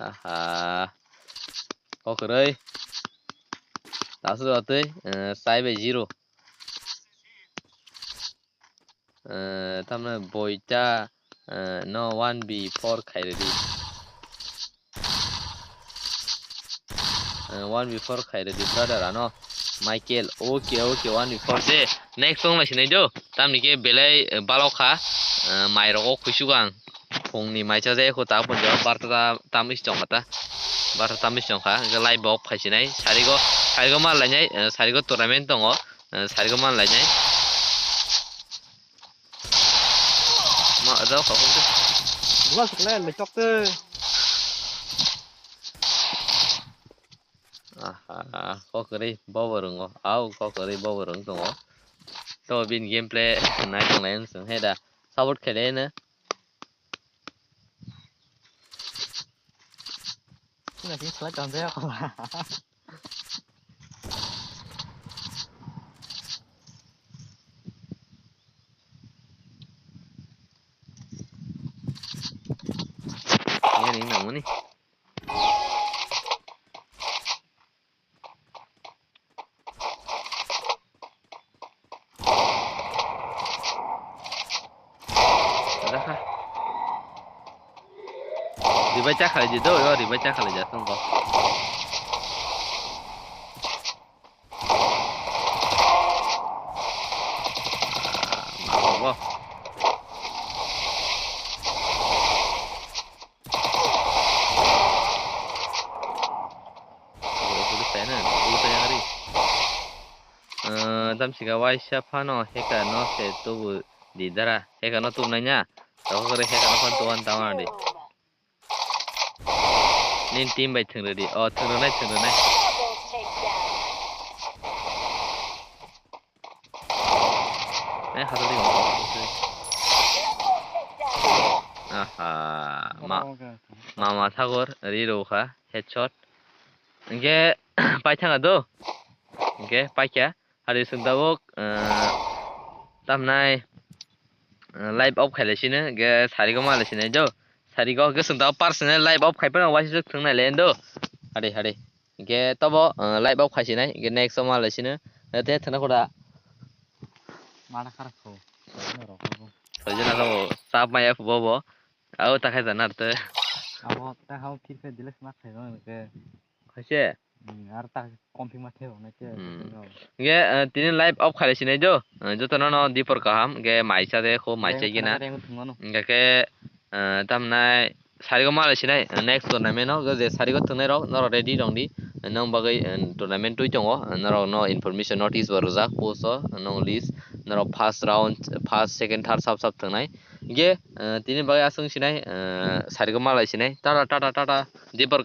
Aha. Kokroi. Tasu jatwi, eh, sai bai zero. eh, tamni boita, eh, no one v four khairidi. Eh, one v four khairidi brother ano. Michael, okay, okay, one v four de. Next song lai sinai do. Tamni ke belai, eh, balok kha, eh, mai rogo khuisuk ang. Phungni mai chajai kho ta pon jao barta ta tam is chong kha ta. Barta tam is chong kha. Hwnkhe live bok phai sinai. Sarigo, sarigo mal lainai, eh, sarigo tournament tongo. Eh, sarigo mal lainai. Ma, rw kha kho. Gua sukle le chok te. Aha, kokrwi bobo rwngo. Au, kokrwi bobo rwng tongo. To bini gameplay nai tonglai wng chwng he da. Support khailai no. Sina sini selai tonjaya kho. Ini nang mani. Ada kha. Ribai cha khalai di do, yo, ribai cha khalai ja tong ko. Ma ko. Ulo pena, ulo pena hari. Eh, tamsika waisa phano heka no se tubu di dara. Heka no tubu nanya. Toko kore heka no phan tuan tawa di. Nin team bai thwng rwdi. Oh, thwng rwnai, thwng rwnai. Eh, khato di. Aha, ma, mama thagor, ri rw kha, headshot. Hingke, paithanga do. Hingke, paikha. Hari sung tabuk, eh, tamnai, eh, live off khailai sino, hingke sarigo malai sinai do. Sarigo hingke sung tabuk personal live off khai phano waisa suk thwng nai le do. Hari, hari. Hingke tobo, eh, live off khai sinai, hingke next o malai sino. Te thana khoda. Mana kharak kho. Soijana kho, tap maya phubo bo. Au ta khai jana te. Abo ta hao phir khe delete ma khai ro ke. Khaise? Hmm, ar ta kom phir ma the ro ne ke. Hmm. Hingke, eh, tini live off khai sinai do. Eh, joto no no dipor kaham, hingke mai cha de kho mai cha gina. Hingke ke, eh, tamnai sarigo malai sinai, eh, next tournament o, je sarigo thwngnai rok, norok ready rong di. Nong bagwi, eh, tournament twi tongo, eh, norok no information notice bo rwjak post o, nong list, norok first round, first, second, third sap sap thwngnai. Hingke, eh, tini bagwi aswng sinai, eh, sarigo malai sinai. Tata, tata, tata, dipor